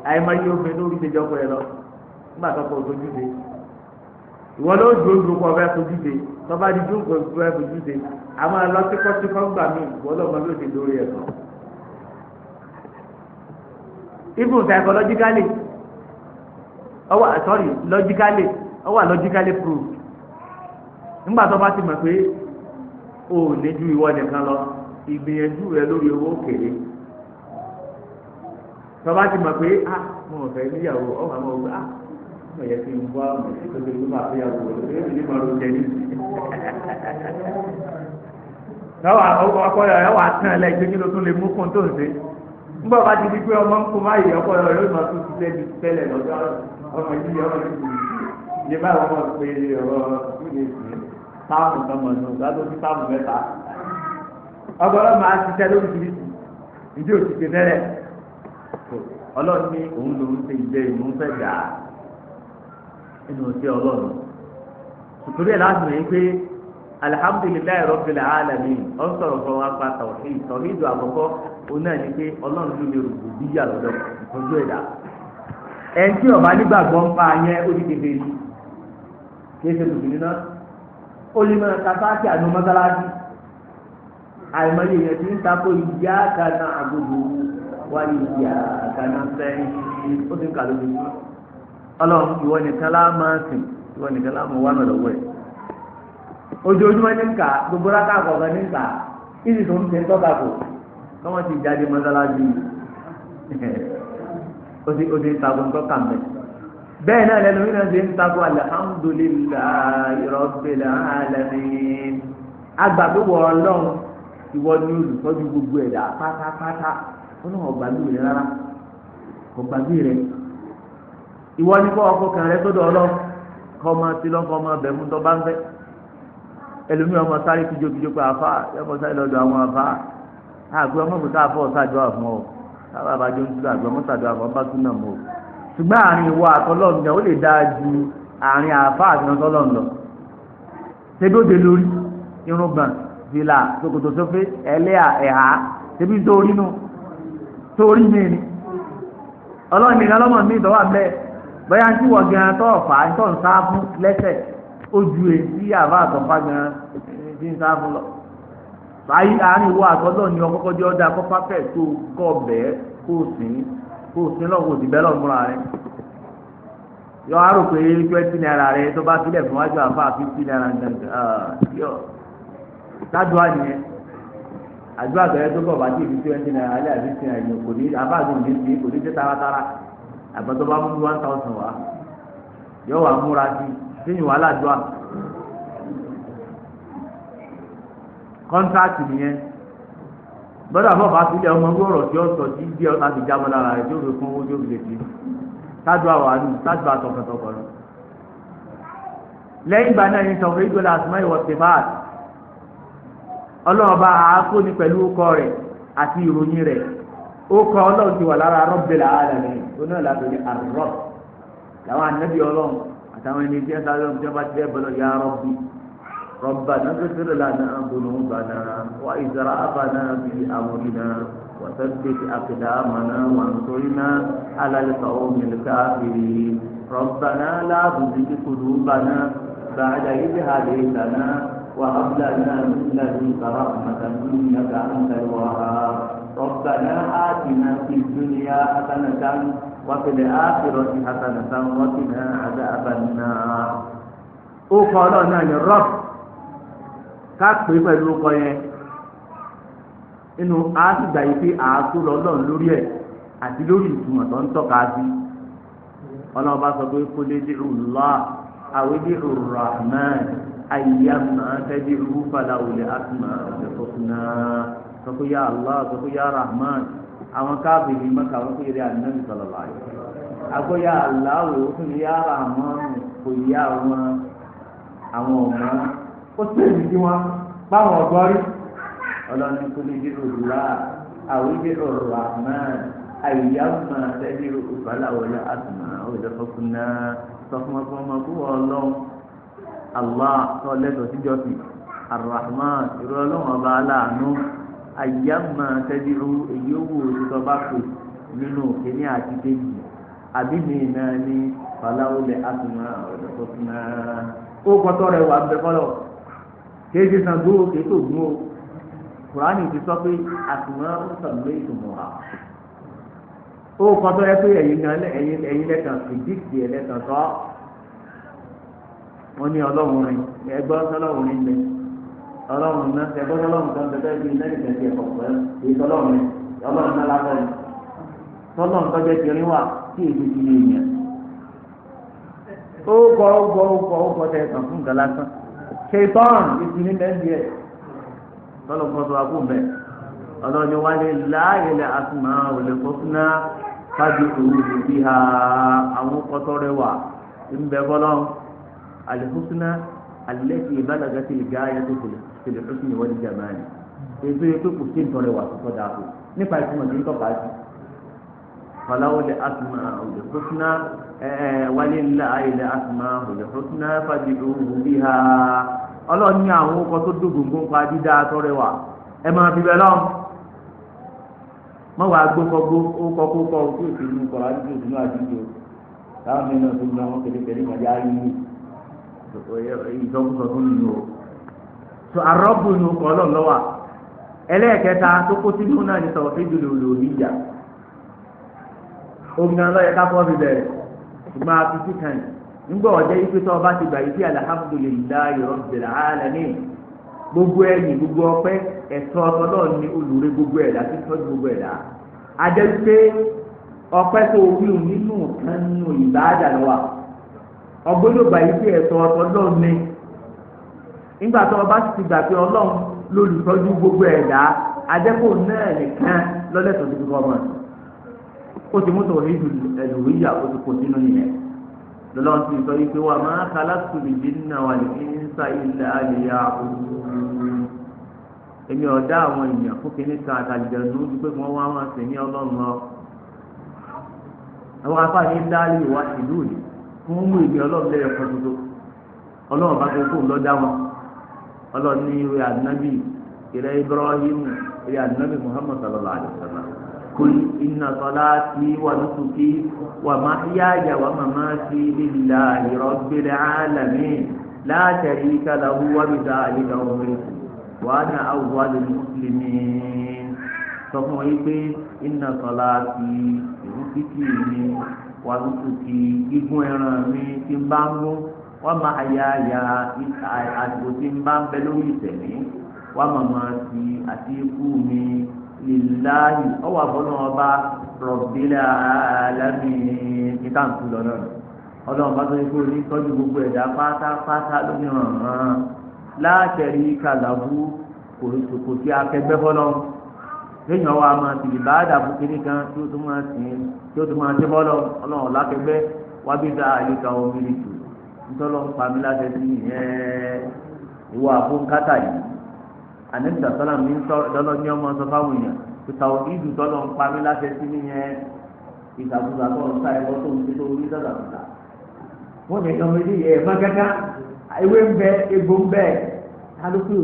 Àìmọye obìnrin lórí ṣe jọkọ ẹ lọ nígbà tó kọ ojú ṣe. Ìwọ ló dúró kọ fẹ́ fojú ṣe, tó bá di dúró kọ fẹ́ fojú ṣe, àwọn ẹlọ tíkọ́tíkọ́ gbà mí ìwọ lọ́mọ ló ti lórí ẹ̀kọ́. Even psychologically, ọwọ́ sorry logically, ọwọ́ logically proved. Nígbà tó bá ti mọ̀ pé o ò ní ju ìwọ nìkan lọ, ìgbìyànjú rẹ lórí owó kéré. Tó bá ti mọ̀ pé ah mo ò fẹ́ níyàwó, ọ̀hún àwọn ọ̀gbẹ́ ah mo yẹ kí n wá ọmọ sí tó lè máa fi yàwó rẹ lórí ìlú máa jẹ ní. Lọ́wọ́ ọkọ rẹ̀ wà tán ẹ lẹ́yìn kí ló tún lè mú kún tó ń ṣe. Nígbà bá ti di pé ọmọ ń kó máyì ọkọ rẹ̀ yóò máa tún ṣiṣẹ́ ju tẹ́lẹ̀ lọ́jọ́ ọmọ yìí ọmọ yìí yìí báyìí wọ́n máa pe ọ̀rọ̀ ìdílé táàmù tọmọ nù gbàdó sí táàmù mẹ́ta. Ọkọ rẹ̀ máa ṣiṣẹ́ lóríṣiríṣi ìdí òṣìṣẹ́ tẹ́lẹ̀. Ọlọ́run ní òun lòún ṣe ìjẹ ìmú fẹ́ dà á nínú sí ọlọ́run. Tòtòrí ẹ̀ láti mọ̀ yín pé alihamudulilayi rabbil alamin ọ̀n sọ̀rọ̀ fún wa pa tawhid. Tawhid àkọ́kọ́ òun náà ni pé ọlọ́run ló lè rògbò bíyà lọ́dọ̀ ìtọ́jú ẹ̀dá. Ẹn tí ó bá nígbàgbọ́ ń pa yẹn ó di kékeré kí ẹ ṣe mùsùlùmí náà. Ó lè máa ta fáàkì àánú mọ́sálásí. Àìmọye yẹn ti ń takò iyyaka na'budu wa iyyaka nasta'in ó ti ń kà lójoojúmọ́. Ọlọ́run ìwọ nìkan lá máa sìn, ìwọ nìkan lá máa wà náà lọ́wọ́ ẹ̀. Ojoojúmọ́ ní nkà, gbogbo rákà kọ̀ọ̀kan ní nkà, ìsì tó ń ṣe ń tọ́ka kò kọ́mọ́ ti jáde mọ́sálásí ó ti ń takò ń tọ́ka mẹ́. Bẹ́ẹ̀ náà lẹ́nu náà ṣe ń takò alhamdulillahi rabbil alamin. Agbàgbọ́ ọlọ́run ìwọ ni olùtọ́jú gbogbo ẹ̀dá pátápátá. Ó náà ọ̀gbàgbé rẹ rárá, ọ̀gbàgbé rẹ. Ìwọ ni kọ́ ọkọ kan rẹ sọ́dọ̀ ọlọ́run, kọ́ ọmọ sí lọ́kọ́ ọmọ bẹ̀ mú tọ́ bá ń fẹ́. Ẹlòmíì ọmọ sáré kíjokíjo pé àfa ọmọ sáré lọ́dọ̀ àwọn àfa àgbẹ̀ ọmọ kò sáà fọ́ ọ̀sàdúrà fún ọ sábà bá jọ ń dúró àgbẹ̀ ọmọ sàdúrà fún ọ bá tún náà mọ́ o. Ṣùgbọ́n àárín ìwọ àtọlọ́run náà ó lè dáa ju àárín àfa àti ọtọlọ́run lọ. Ṣebí ó de lórí irùngbọ̀n fìlà ṣòkòtò sófé ẹlẹ́à ẹ̀há ṣebí torí nù torí mi ni. Ọlọ́run nìkan lọ́mọ mi ìtọ́wà bẹ́ẹ̀ bóyá ń tí wọ́n gan tọ́ ọ̀fà ń tọ́ ń sá fún lẹ́sẹ̀ ó ju èsì àbá àtọ̀fà gan ti ń sá fún lọ. Báyìí àárín ìwọ àtọ́lọ́ ni ọkọ́kọ́ jẹ́ ọ̀dà kọ́fà fẹ́ tó kọ́ bẹ́ẹ̀ kó sìn kó sìn lọ́wọ́ kó sì bẹ́ẹ̀ lọ́ọ́ múra rẹ̀. Yọ á rò pé 20 naira rẹ tó bá sílẹ̀ fún wájú àfa 50 naira nǹkan yọ. Ládùúgbò nìyẹn. Àdúrà bẹ̀rẹ̀ tó bọ̀ bá ti fi 20 naira alẹ́ àti 50 naira yẹn kò ní àbá àti òní sí kò ní ṣe taratara. Àgbàdo bá mú 1000 wá. Yọ wà múra sí sínú wàhálà dùà. Kọ́ńtrákì nìyẹn. Gbọ́dọ̀ àbọ̀ bá sílẹ̀ ọmọ gbọ́rọ̀ tí ó sọ tí bí ọ̀tá ti jábọ́ lára rẹ̀ tí ó fi kún owó tí ó fi lè fi. Sádùá wà nù sádùá tọkàntọkàn nù. Lẹ́yìn ìgbà náà ní sọ̀rọ̀ ìgbòlá àtúmọ̀ ìwọ̀ tìfáàt. Ọlọ́run bá àákó ní pẹ̀lú ọkọ rẹ̀ àti ìròyìn rẹ̀. Ọkọ ọlọ́run ti wà lára Rabbil alamin. Oná làbẹ̀ ní àrọ́. Làwọn ànábì ọlọ́run Àtàwọn ẹni tí ẹ sáré ọmọ tí wọn bá ti bẹ́ẹ̀ bọ́lọ̀ ya Rabbi Rabbana ighfir lana dhunubana wa israfana fi amrina wa thabbit aqdamana wansurna ala al-qawmil kafirin Rabbana la tuzigh qulubana ba'da idh hadaytana wa hab lana min ladunka rahmatan innaka antal wahhab Rabbana atina fid dunya hasanatan وفي الآخرة حسنة وقنا عذاب النار. Ó kọ Ọlọ́run náà ní rọ́b ká pè pẹ̀lú ọkọ yẹn inú àásìgbà yìí pé àásù lọ́lọ́run lórí ẹ̀ àti lórí ìtumọ̀ tó ń tọ́ka sí. Ọlọ́run bá sọ pé kó lè dé Allah àwọn dé Rahman ayyamma tad'u falahul asmaul husna sọ pé ya Allah sọ pé ya Rahman àwọn káàbìrì mọ́ta wọ́n pè é ànábì sallallahu alaihi wasallam agbóyà aláwò fún mi yára àmọ́ kò yá àwọn àwọn ọmọ ó tẹ̀lé sí wọn báwọn ọgọ́rí ọlọ́ni kò lè dé òdùrà àwọn ìdè ọ̀rọ̀ àmọ́ àyàmà tẹ́lẹ̀ òbálàwọlé àtùmá òdòfọ́kùnà sọ fún wọn fún ọmọ kú ọlọ́run Allah tó lẹ́tọ̀ọ́ síjọ́sìn Ar-Rahman ìrọ̀ ọlọ́run ọba aláàánú àyàmà tẹ́lẹ̀ èyí owó òṣìṣẹ́ bá pè nínú kìíní àti kejì àbí mi náà ní falawulẹ̀ àtùmá òdòfọ́kùnà ó kọ́tọ́ rẹ̀ wà ń bẹ fọlọ́ kìí ṣe Ṣàngó kìí tó gún o. Kùránì ti sọ pé àtùmọ̀ ń sọ̀rọ̀ ìtumọ̀ wa. Ó kọ́tọ́ ẹ pé ẹ̀yin gan ẹ̀yin ẹ̀yin lẹ́tàn fìdíkì ẹ̀ lẹ́tàn sọ. Wọ́n ní ọlọ́run rìn ẹgbọ́n sọlọ́run rìn lẹ. Ọlọ́run náà ẹgbọ́n sọlọ́run kan bẹ́ẹ̀ bí iná nìkan ti ẹ̀kọ́ pẹ́ èyí sọlọ́run rìn ọlọ́run náà lábọ́ ni. Sọlọ́run tọ́jẹ́ ti rí wà tí èdè ti lè yàn. Ó kọ́ ó kọ́ ó kọ́ ó kọ́ tẹ̀ kàn fún nǹkan lásán. Ṣètọ́n ìsinmi lẹ́ńdí ẹ̀ tọ́lọ̀ kọ́ sọ akó mbẹ́ ọlọ́ni wálé láàyè lẹ́ asùnmá òlè fọ́fúnná fájú òwúrò bí ha àwọn kọ́tọ́ rẹ wà ńbẹ bọ́lọ́ àlẹ́fọ́fúnná alẹ́sì ìbálàgà ti lè gáyà tó tẹlẹ fúnni ní wọ́n jàmáà ni èso yẹ pé kò sí ntọ́rẹ wà tó dáa kó nípa ìtumọ̀ ní tọ́ka sí fọláwọlé asùnmá òlè fọ́fúnná wálé láàyè lẹ́ asùnmá òlè fọ́fúnná fájú òwúrò bí ha ọlọ́run ní àwọn ọkọ̀ tó dógóńgó ń pa dídá tọrẹ wà ẹ máa fi bẹ lọ́n mọ wàá gbókọgbó ókọ kókọ tí òsì inú kọ̀ọ̀rọ̀ àdúgbò òsì inú àdúgbò táwọn mìíràn tó ń lọ wọn kékeré kọjá yìí ìsọkúsọ tó nínú o tó arọ́bù inú kọ́ ọlọ́run lọ́wà ẹlẹ́ẹ̀kẹta tó kó sínú náà ní sọ̀rọ̀ fídíò lòlò níjà omi náà lọ́yẹ ká fọ́ fi bẹ̀rẹ̀ ṣùgbọ́n a fi sí kan yìí ńgbọ́ ọ̀jẹ́ yìí pé tó ọba ti gbà yìí sí alhamdulillahi rabbil alamin gbogbo ẹ̀yìn gbogbo ọpẹ́ ẹ̀tọ́ Ọlọ́run ní olùrẹ́ gbogbo ẹ̀dá tí tọ́jú gbogbo ẹ̀dá adé pé ọpẹ́ tó wíwù nínú kan nínú ìbáàdà lọ́wọ́ ọgbọ́dọ̀ gbà yìí pé ẹ̀tọ́ Ọlọ́run ní nígbà tó ọba ti gbà pé Ọlọ́run lolùtọ́jú gbogbo ẹ̀dá adẹ́kọ̀ náà nìkan lọ́lẹ́tọ̀ọ́ tó fi kọ́ ọmọ ó ti mú tòun ìlú ó ti kó sínú nìyẹn lọ́lọ́run ti sọ yìí pé wà máa khalaqtu al-jinna wal-insa illa liya'budun. Èmi ọ̀dá àwọn èèyàn fún kínní kan àtàlìjẹ̀nu ojú pé wọ́n wá wọn sì ní ọlọ́run lọ. Àwọn afáàní dáálì wá ìlú yìí fún mú èmi ọlọ́run lẹ́yìn kan tuntun. Ọlọ́run bá tó kó ń lọ dá wọn. Ọlọ́run ní ìwé ànábì ìrẹ́ Ibrahim ìrẹ́ ànábì Muhammad sallallahu alaihi wasallam. Kul inna salati wa nusuki wa mahyaya wa mamati lillahi rabbil alamin la sharika lahu wa bidhalika umirtu wa ana awwalul muslimin. Sọ fún wọn yìí pé inna salati ìrun kíkì mi wa nusuki gígùn ẹran mi tí ń bá ń gún wa mahyaya àsìkò tí ń bá ń bẹ lórí ìtẹ̀mí wa mamati àti ikú mi lillahi ọwọ àbọ̀nà ọba rabbil alamin níta ń tu lọ́nà ọlọ́run bá tó yẹ kó ní tọ́jú gbogbo ẹ̀dá pátápátá lómi ràn la sharika lahu kò sí akẹgbẹ́ fọlọ́ lẹ́yìn ọwọ́ àmọ́ tìlì bá dàbò kínní kan tí ó tún máa sìn tí ó tún máa ṣe fọlọ́ ọlọ́run lákẹgbẹ́ wá bí dá àyíká omi rì tù ntọ́lọ́ ń pa mí láṣẹ sí ìyẹn ìwọ àfọ̀nkátà yìí anabisa sọlá mi sọ lọlọ ní ọmọ sọ fáwọn èèyàn ìtàwọn ìdù tọlọ ń pa mí láṣẹ sí nìyẹn ìsàkóso àtọ ń sá ẹbọ tó ń ṣe tó rí sàṣàkóso Wọ́n ní ọmọ ilé yẹ ẹ̀fọn kankan ewé ń bẹ egbò ń bẹ kálukú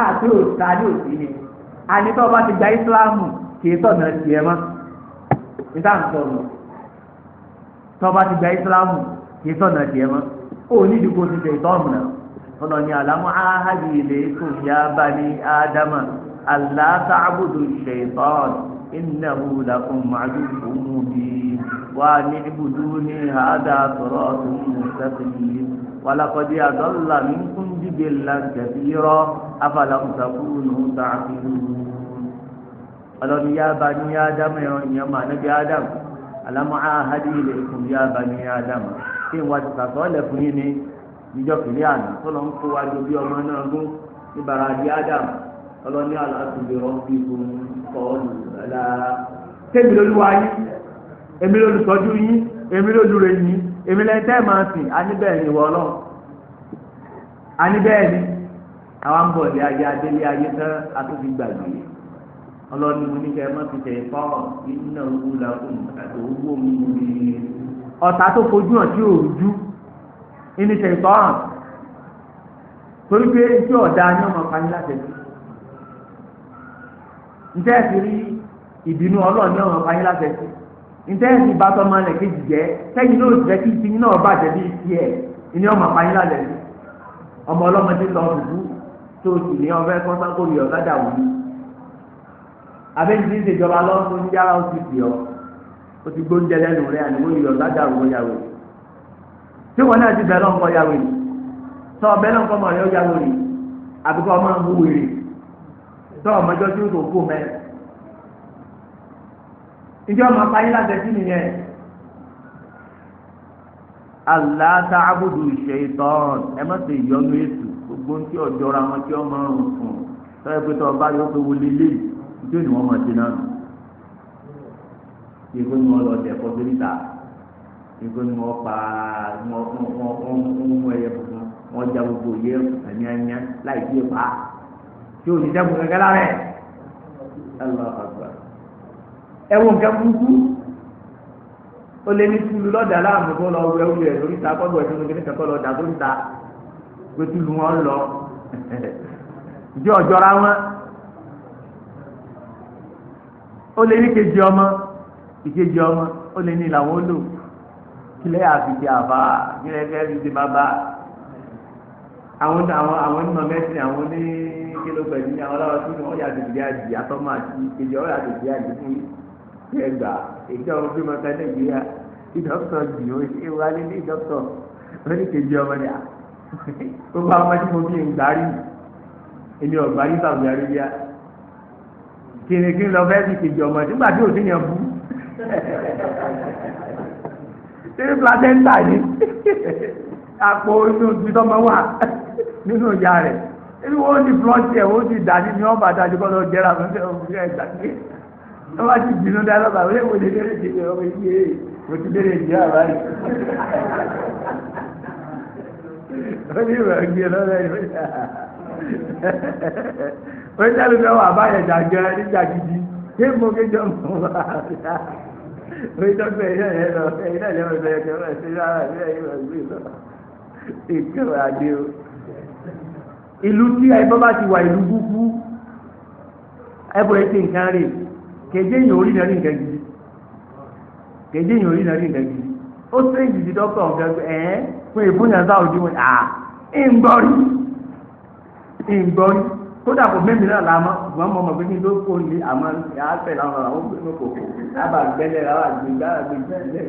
àti òsì ní òsì ni. Àní tó bá ti gba ìsìláàmù kì í sọ̀nà tiẹ̀ mọ́. Níta ń sọ̀rọ̀ tó bá ti gba ìsìláàmù kì í sọ̀nà tiẹ̀ mọ́. Ó ní ìdíkò ti tẹ̀ ìtọ́ọ̀mù náà. Ọ̀nà ni àlámú áhàbì ilaykum ya bani ádámà allá ta'budu shaytan innahu lakum aduwwun mubin wa ni'buduni hadha siratun mustaqim wa laqad adalla minkum jibillan kathira afalam takunu ta'qilun. Ọlọ́ni ya bani ádámà ìyẹn mà níbi ádámù àlámú áhàbì ilaykum ya bani ádámà kí n wá ti sàtọ́lẹ̀ fún yín ní níjọ́ kìíní àná tó lọ ń kó wa jọ bí ọmọ náà gún níbàrà di Adam ọlọ́ní aláàtúndì rọ́bì fún kọ́ọ̀lù ẹ̀la. Tẹ́mi lolúwa yín, èmi lolùtọ́jú yín, èmi lolùrẹ̀ yín, èmi lẹ́yìn tẹ́ máa sìn, aníbẹ̀ẹ́ ni wọ́n lọ. Aníbẹ̀ẹ́ ni àwa ń bọ̀ ní ayé adélé ayé tán atúfi gbàgbé. Ọlọ́ni mo ní kẹ́ ẹ má fi tẹ̀ fọ́ iná owó làkùn àti owó mi ní. Ọ̀tá tó fojú hàn tí ò rújú ini ṣètọ́n torí pé tí ọ̀dà ni ọmọ kan ní láti ẹ̀sìn ntẹ́ ẹ̀sìn rí ìbínú ọlọ́ọ̀ ní ọmọ kan ní láti ẹ̀sìn ntẹ́ ẹ̀sìn bá tọ́mọ rẹ̀ kejì jẹ́ sẹ́yìn náà jẹ́ kí ìsinmi náà bàjẹ́ bí tiẹ̀ ní ọmọ kan ní láti ẹ̀sìn ọmọ ọlọ́mọdé lọ dùdú tó o sì ní ọbẹ̀ kọ́sákòrì ọ̀gádà wù ú abẹ́ni tí ń ṣèjọba lọ́wọ́ ní yàrá ó ti bì ọ́ ó ti gbóúnjẹ lẹ́nu rẹ̀ àníwó ìyọ̀gádà wù ọ́ yàwó tí wọn náà ti bẹ lọ́nkọ́ ya wèrè tọ́ ọbẹ̀ lọ́nkọ́ mọ̀ yọ ya wèrè àbíkọ́ ọmọ ń hu wèrè tọ́ ọmọdé tí ó tó kó mẹ́. Ǹjẹ́ ọmọ apáyé láti ẹtí nìyẹn? Allah ta'budu shaytan ẹ má ṣe ìyọnu èṣù gbogbo ń tí ọjọ́ ra wọn tí ọmọ ń fún un tọ́yẹ pé tọ́ ọba yóò pé wọlé lé tí ó ní wọ́n máa ṣe náà nù. Ìgbó ni wọ́n lọ dẹ̀ kọ́ sórí ta ìgbó ni wọ́n pa wọ́n mú ẹyẹ funfun wọ́n ja gbogbo yẹ ẹ̀yányá láì fi pa tí o ní dẹ́kun kẹ́kẹ́ lára ẹ̀. Allahu Akbar. Ẹ wo nǹkan burúkú ó lé ní tulu lọ́dà láàmú kó lọ wẹ wúlẹ̀ lórí ta kọ́ bọ̀ ẹ̀sìn lórí kẹ́kẹ́ lọ dà sórí ta pé tulu wọn lọ ìdí ọ̀jọ́ra wọn ó lé ní kejì ọmọ ìkejì ọmọ ó lé ní làwọn ó lò kílẹ̀ àfìdí àbá kílẹ̀ fẹ́ fi ti bàbá àwọn àwọn àwọn onímọ̀ mẹ́sìn àwọn oní kíló pẹ̀lú ní àwọn aláwọ̀ tí wọ́n yà tètè àjì àtọ́mọ àti kejì ọ̀rọ̀ àtètè àjì fún yìí ẹgbà èyí ọmọ bí mọ̀ká nàìjíríà tí dókítà jì ó ṣe wá lé ní dókítà ó ní kejì ọmọ ni à gbogbo àwọn ọmọ tí mo bí ń gbárí èmi ò gbárí Saudi Arabia kìnìkìnì lọ fẹ́ fi kejì ọmọ nígbà tí òsín yẹn bú ṣé placenta ni àpò inú ibi tọ́mọ wà nínú ìyá rẹ̀ ebi wọ́n ti flọ́ọ̀tì ẹ̀ wọ́n ti dà ní wọ́n bàtà àti kọ́ lọ jẹ́ra fún ẹ̀ gbàgbé wọ́n bá ti bínú dá lọ́ba wọ́n lè wọ́n lè lè jẹ́ ọmọ yìí ẹ̀ mo ti lè jẹ́ àbá yìí. Wọ́n ní ìwà gbé lọ́dọ̀ yìí wọ́n ní alùpùpù àwọn àbáyọ̀ jàgẹ́ níjà gidi ṣé mo kéjọ mọ́ wá wọ́n ní dọ́kítà yìí náà yẹn lọ ẹ̀yìn náà lẹ́wọ̀n ìbẹ̀rẹ̀ kẹfẹ́ ṣe rárá ẹ̀yìn náà yẹn lọ ìkẹwàá adé o. Ìlú tí ẹbọ bá ti wà ìlú búkú ẹbọ etí nǹkan rè kéje yìí orí náà rí nǹkan gidi kéje yìí orí náà rí nǹkan gidi ó sẹ́yìn gidi dọ́kítà ọ̀gá ẹ̀ fún ìfúnyàn sáwùjú wọn à ń gbọ́rí ń gbọ́rí kódà kò mẹ́mi náà làmọ́ ṣùgbọ́n mo mọ̀ pé kí n tó kó ní àmọ́ àfẹ́ làwọn àwọn gbé kòkó lábà gbẹ́lẹ̀ lábà gbé gbára gbé gbẹ́lẹ̀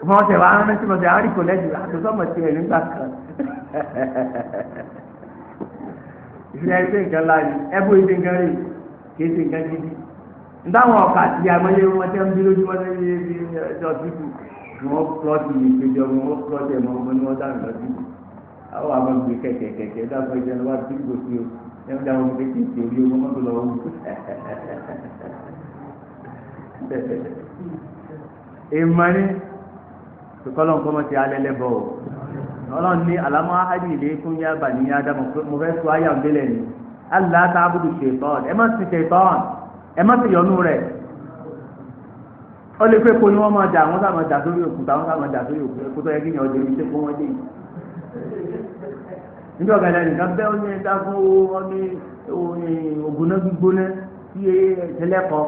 wọ́n tẹ̀ wá rántí mo tẹ̀ àárí kò lẹ́jù àtúntò tiẹ̀ nígbà kan ìfìyà ìṣe nǹkan láàyè ẹbú ìṣe nǹkan rè kì í ṣe nǹkan gidi ntáwọn ọkà àti àmọye wọn tẹ ń bí lójúmọ́ ní ẹjọ́ títù wọn plọ́ọ̀tì ìpéjọ wọn plọ́ọ̀tì ẹ̀mọ́ ọmọ ni wọ́n dáhùn lọ títù àwọn àmọ́ gbé kẹ̀kẹ́ kẹ̀kẹ́ dáfọ́ ìjẹun wá sí gbòsí o ẹ̀mí dáhùn ọmọ kékeré orí ọmọ mọ́tò lọ́wọ́ wù. Ìmọ̀ ni kọ́lọ́n kọ́mọ ti alẹ́ lẹ́bọ̀ o ọlọ́run ní alámọ́ ahadi ilé fún yá bà ní ádámù mo fẹ́ sọ ayé àwọn délẹ̀ ni Allah ta'budu ṣètọ́n ẹ má sì ṣètọ́n ẹ má sì yọnu rẹ̀ Ó lè pé kó ni wọ́n máa dà, wọ́n sá máa dà sórí òkúta, wọ́n sá máa dà sórí òkúta, kó tó yẹ kí ni ọjọ́ ibi tó wọ́n dé yìí. Níbi ọ̀gá nìkan bẹ́ẹ̀ ó ní ẹ̀dá fún ó ní ògùn náà gbígbóná sí ẹlẹ́kọ̀ọ́.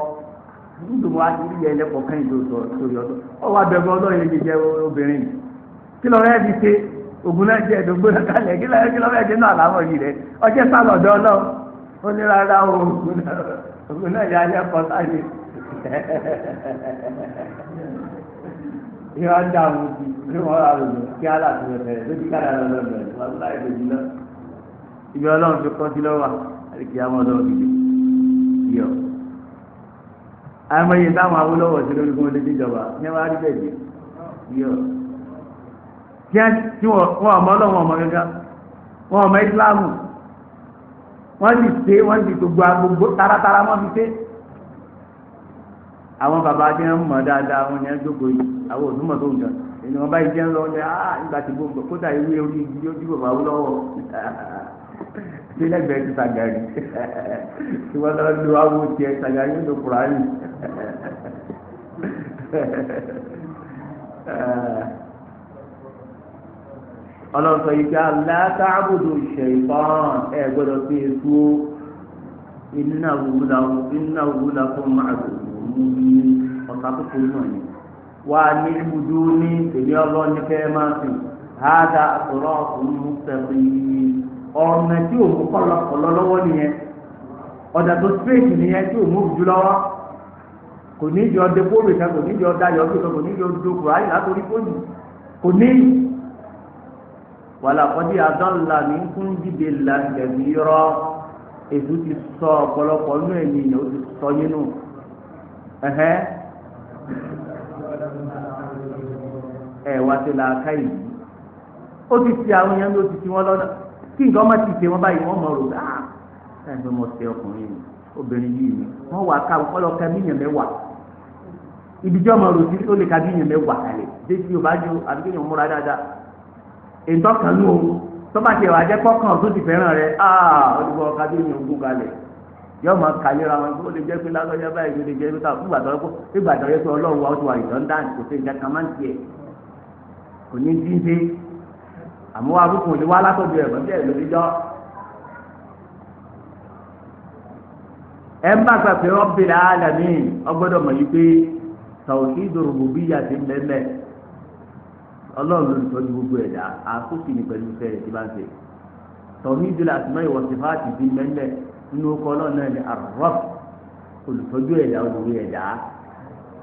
Nítorí wọ́n á ti rí ẹlẹ́kọ̀ọ́ kẹ́yìn tó sọ sórí ọdún. Ó wá bẹ̀rù ọlọ́run yẹn jẹjẹ obìnrin. Kí lọ rẹ́ fi ṣe ògùn náà jẹ́ ẹ̀dógbóná kalẹ̀ kí lọ rẹ́ ṣe náà láwọn yìí rẹ̀ ọjọ́ sálọ̀dọ́ ọlọ́run. Ó ní rárá o, ògùn náà yà á lẹ́kọ̀ọ́ sáyé. Ìyá ń dààmú sí ní wọn rà lòdì kí á là tó rẹ lójú kára lọ lọ lọ wọn láì lòdì lọ. Ibi ọlọ́run fi kọ́ sí lọ́wọ́ àti kí á mọ́ ọlọ́run dìde yọ. Àìmọye táwọn Awólọ́wọ̀ sí lórí kí wọ́n lé níjọba ní wọ́n á rí bẹ́ẹ̀ dé yọ. Tí wọ́n ọmọ ọlọ́run ọmọ gángan wọ́n ọmọ Ìsìlámù wọ́n sì ṣe wọ́n sì gbogbo gbogbo taratara wọ́n fi ṣe. Àwọn bàbá tí wọ́n mọ̀ dáadáa wọn ni wọ́n jókòó yìí àwọn òdùmọ̀ tó nǹkan èyí wọn báyìí jẹ́ ń lọ ní ah nígbà tí gbogbo kódà ìwé orí igi yóò dìbò bá wú lọ́wọ́ tí lẹ́gbẹ̀ẹ́ ti Sàgàrí tí wọ́n lọ lu awo tiẹ̀ Sàgàrí ló Kùránì. Ọlọ́run sọ yìí ká la ta'budu shaytan ẹ gbọ́dọ̀ sí èso innahu lakum aduwwun mubin ọ̀tá tó kó náà ni. Wà ní ibùdó ní èmi ọlọ́run ní kẹ́ máa sìn hādhā ṣirāṭun mustaqīm ọ̀nà tí ò mú kọ́lọ́kọ́lọ́ lọ́wọ́ nìyẹn, ọ̀dà tó straight nìyẹn tí ò mú jù lọ́wọ́. Kò ní ìjọ de fóònù kan, kò ní ìjọ dayọ̀ bí kan, kò ní ìjọ do kùráyì látòrí fóònù, kò ní. Wàlàkọ́dí adọ́là ní kún dìde la gẹ̀bí rọ èso ti sọ ọ̀pọ̀lọpọ̀ nínú ènìyàn ó ti sọ nínú ẹ̀hẹ́ ẹ̀ wá sí làákà yìí ó ti ti àwọn èèyàn ló ti ti wọn lọ́nà kí nǹkan má ti ṣe wọn báyìí wọ́n mọ̀ rò ah ẹ̀ ń mọ̀ ṣe ọkùnrin yìí obìnrin yìí ni wọ́n wà ká ọlọ́ka míyàn mẹ́wàá ibi tí ọmọ rò sí ó lè ka míyàn mẹ́wàá kalẹ̀ dé tí o bá ju àbí kéèyàn múra dáadáa ìtọ́kàn ní o tọ́ba tiẹ̀ wá jẹ́ kọ́kàn tó ti fẹ́ràn rẹ̀ aa olùkọ́ ọ̀ka tó yàn ogún kalẹ̀ yọ máa kàlera wọn ó lè jẹ́ pé lágbájá báyìí ó lè jẹ́ pé táwọn ìgbà tó yẹ pé ọlọ́run wa ó ti wà ìdán kò sí nǹkan kan máa ń tiẹ̀ kò ní dín dé àmọ́ wa kúkú ní wá látọ̀dọ̀ ẹ̀ mọ́tẹ́ ẹ̀ lórí jọ́. Ẹ má gbà pé Rabbil alamin ọgbọ́dọ̀ mọ̀ yìí pé tawhidur rububiyyah ti mẹ́mẹ́ ọlọ́run ló ń tọ́jú gbogbo ẹ̀dá àkóso ní pẹ̀lú ìfẹ́ rẹ̀ tí bá ń ṣe. Tawhidul asma'i wa sifati ti mẹ́mẹ́ nínú ọkọ̀ ọlọ́run náà ní ar-Rabb olùtọ́jú ẹ̀dá olórí ẹ̀dá.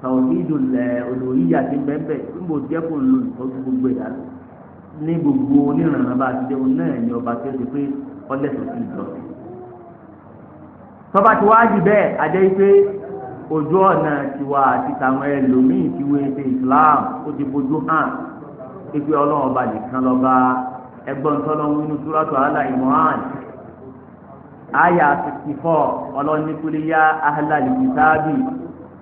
Tawhidul uluhiyyah ti mẹ́mẹ́ níbo jẹ́ kó ń lo ìtọ́jú gbogbo ẹ̀dá ní gbogbo onírànà bá ti dé náà ní ọba tí ó ti pé ọlẹ́sọ̀ sí ìjọsìn. Tọ́ba ti wá jù bẹ́ẹ̀ adé pé ojú ọ̀nà tiwa àti tàwọn ẹlòmíì ti wé ṣe Islam ó ti fojú hàn pé ọlọ́run ọba nìkan lọ́ba ẹgbọ́n tọ́lọ́run nínú Suratu Al Imran àyà 64 ọlọ́run ní kul ya ahlal kitabi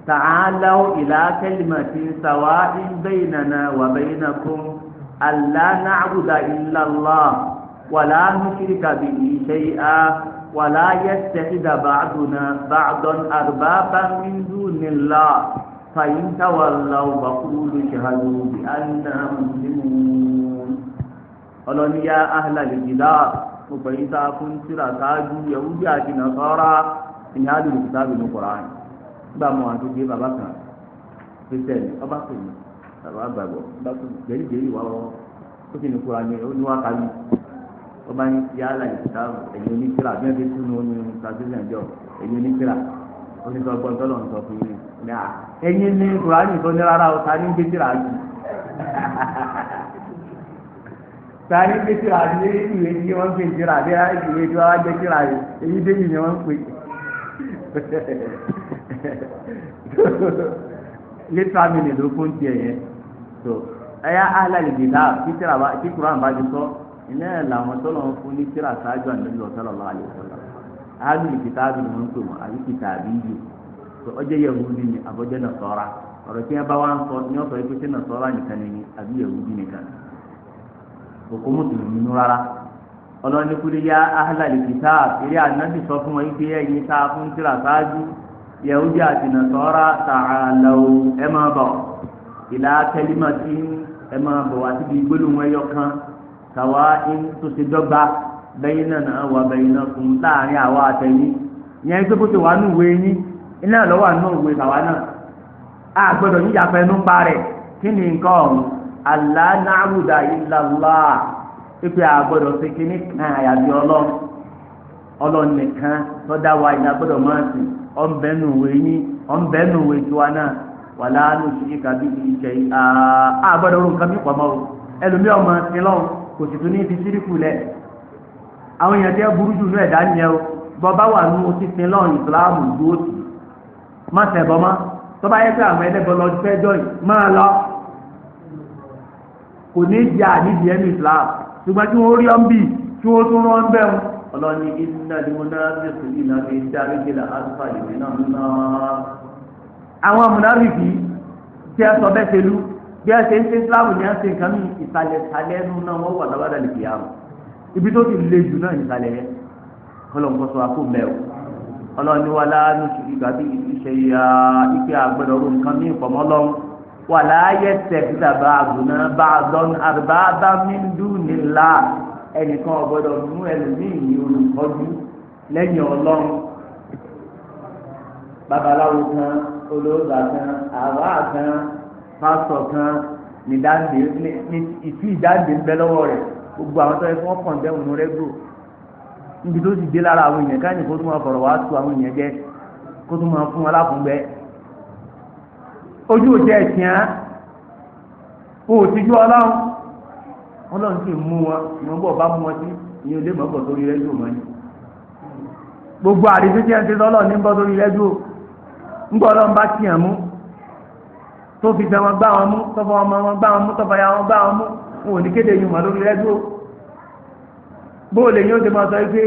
ta'alaw ila kalimatin sawa'in baynana wa baynakum alla na'buda illa Allah wa la nushrika bihi shay'an wa la yattakhidha ba'duna ba'dan arbaban min dunillah fa in tawallaw faqulu ashhadu bi anna muslimun. Ọlọ́ni ya ahlal kitab mo pè yín sáà fún tíra sáájú Yahudi àti Nasara ní ahlul kitab ní Qur'an. Nígbà mọ́ àti gbé bàbá kan kristian ọba pè mí bàbá àgbàgbọ́ ọba pè mí jẹ́rìjẹ́rì wà wọ́ ó sì ní Qur'an ní ó ní wá kárí ọba ní ya ahlal kitab ẹ̀yin onítíra bí wọ́n ti tún ní translation jọ ẹ̀yin onítíra ó ní sọ gbọ́n tọ́lọ̀ ń sọ fún yín ní à ẹ̀yin ní Qur'an tó ní rárá o ta ní gbé tíra jù sáré gbé tíra ní ìwé tí wọ́n ń pè tíra ní ìwé tí wọ́n á gbé tíra yìí èyí débi ni wọ́n ń pè lítà mi lè ló fún tiẹ̀ yẹn tó ẹ̀yà ahlal kitab tí tíra bá tí Kùránì bá ti sọ iná ẹ̀ làwọn tó lọ́n fún ní tíra sáájú Ànábì sallallahu alaihi wasallam ahlul kitab ni wọ́n ń pè wọ́n àbí kìtàbí yìí tó ọjọ́ Yahudi ni àbọ̀jọ́ Nasara ọ̀rọ̀ tí wọ́n bá wá ń sọ ní ọ̀sọ̀ yìí pé ṣé Nasara nìkan ni àbí Yahudi nìkan kò mùsùlùmí nù rárá. Ọlọ́ni kúlẹ̀ yá ahlal kitab eré ànábì sọ fún wọn pé ẹ̀yin tá a fún tíra sáájú Yahudi àti Nasara ta'alaw ẹ máa bọ̀ ila kalimatin ẹ máa bọ̀ wá síbi gbólóhùn ẹyọ kan sawa'in tó ṣe dọ́gba baynana wa baynakum láàrin àwa àtẹ̀yìn. Ìyẹn pé bó ti wà nù ìwé yín iná lọ́wọ́ àánú ìwé tàwa náà. A gbọ́dọ̀ yíyá fẹnu pa rẹ̀. Kí ni nǹkan ọ̀hún? Alla na'buda illa Allah. Pípé a gbọ́dọ̀ ṣe kíní kan àyàfi Ọlọ́run. Ọlọ́run nìkan tó dá wa ìlà gbọ́dọ̀ máa sìn. Ọ̀nbẹ́nu ìwé yín, ọ̀nbẹ́nu ìwé tiwa náà. Wala nushrika bihi shay'a. A gbọ́dọ̀ rò nǹkan mi pọ̀ mọ́ o. Ẹlòmíì ọmọ sin lọ́hùn kò sì tún ní fi síríkù lẹ̀. Àwọn èèyàn tí ẹ burú jù ní ẹ̀dá nìyẹn o. Bọ́ba wà nù sísin lọ́hùn ìsìláàmù dúró tì. Má ṣẹbọ mọ́. Tọ́ba yẹ pé àwọn ẹlẹ́bọ lọ fẹ́ jọ yìí máa lọ. Kò ní jà nídìí ẹnu ìsìláàmù. Ṣùgbọ́n tí wọ́n rí ọ́n bì tí wọ́n tún rán bẹ́ẹ̀ wọn. Ọlọ́ni innal munafiqina fi darkil asfali minan nar. Àwọn mùnàfíkì tí ẹ sọ bẹ́ẹ̀ ṣe lú bí ẹ ṣe ń ṣe ìsìláàmù ní ẹ ṣe nǹkan ní ìsàlẹ̀ ìsàlẹ̀ ẹnu náà wọ́n wà lọ́wọ́ dàlẹ́ kìyàmù. Ibi tó ti le jù náà ìsàlẹ̀ yẹn. Kọ́lọ̀ ń kọ́ sọ akó mẹ́ o. Ọlọ́ni wa láàánú ìgbà bí ìṣe ya ike àgbẹ̀dọ̀ ọ̀run nǹkan ní ìpamọ́ lọ́wọ́. Wà láàyè tẹ̀síta bá àgùnà bá àdán àrùbá bá mi dùn nílá. Ẹnìkan ọ̀gbọ́dọ̀ mú ẹlòmíì ní olùkọ́jú lẹ́yìn Ọlọ́run. Babaláwo kan, olóògbà kan, àwa kan, pásítọ̀ kan, ní dáńdé ní ìtú ìdáǹdè ń bẹ lọ́wọ́ rẹ̀. Gbogbo àwọn tó yẹ kí wọ́n kàn dẹ́hùn rẹ̀ gbò. Níbi tó ti dé lára àwọn èèyàn káyìn kó tún máa fọ̀rọ̀ wá tu àwọn èèyàn jẹ kó tún máa fún wọn láfúngbẹ. Ojú òjẹ́ ẹ̀sìn á, wọn ò tijú Ọlọ́run. Ọlọ́run sì mú wọn, ìwọ̀n bọ̀ bá mú wọn sí, ìyẹn ò lè mọ̀ bọ̀ sórí rẹ́díò mọ́ ni. Gbogbo àdìsí tí ẹ ń ṣe lọ́lọ́ ní bọ́ sórí rẹ́díò. Ńgbọ́ Ọlọ́run bá tiẹ̀ mú tó fi fẹ́ wọn gbá wọn mú, tó fọ ọmọ wọn gbá wọn mú, tó fọ ya wọn gbá wọn mú, wọn ò ní kéde yìí mọ́ lórí rẹ́díò. Bóòlù yóò ti máa sọ pé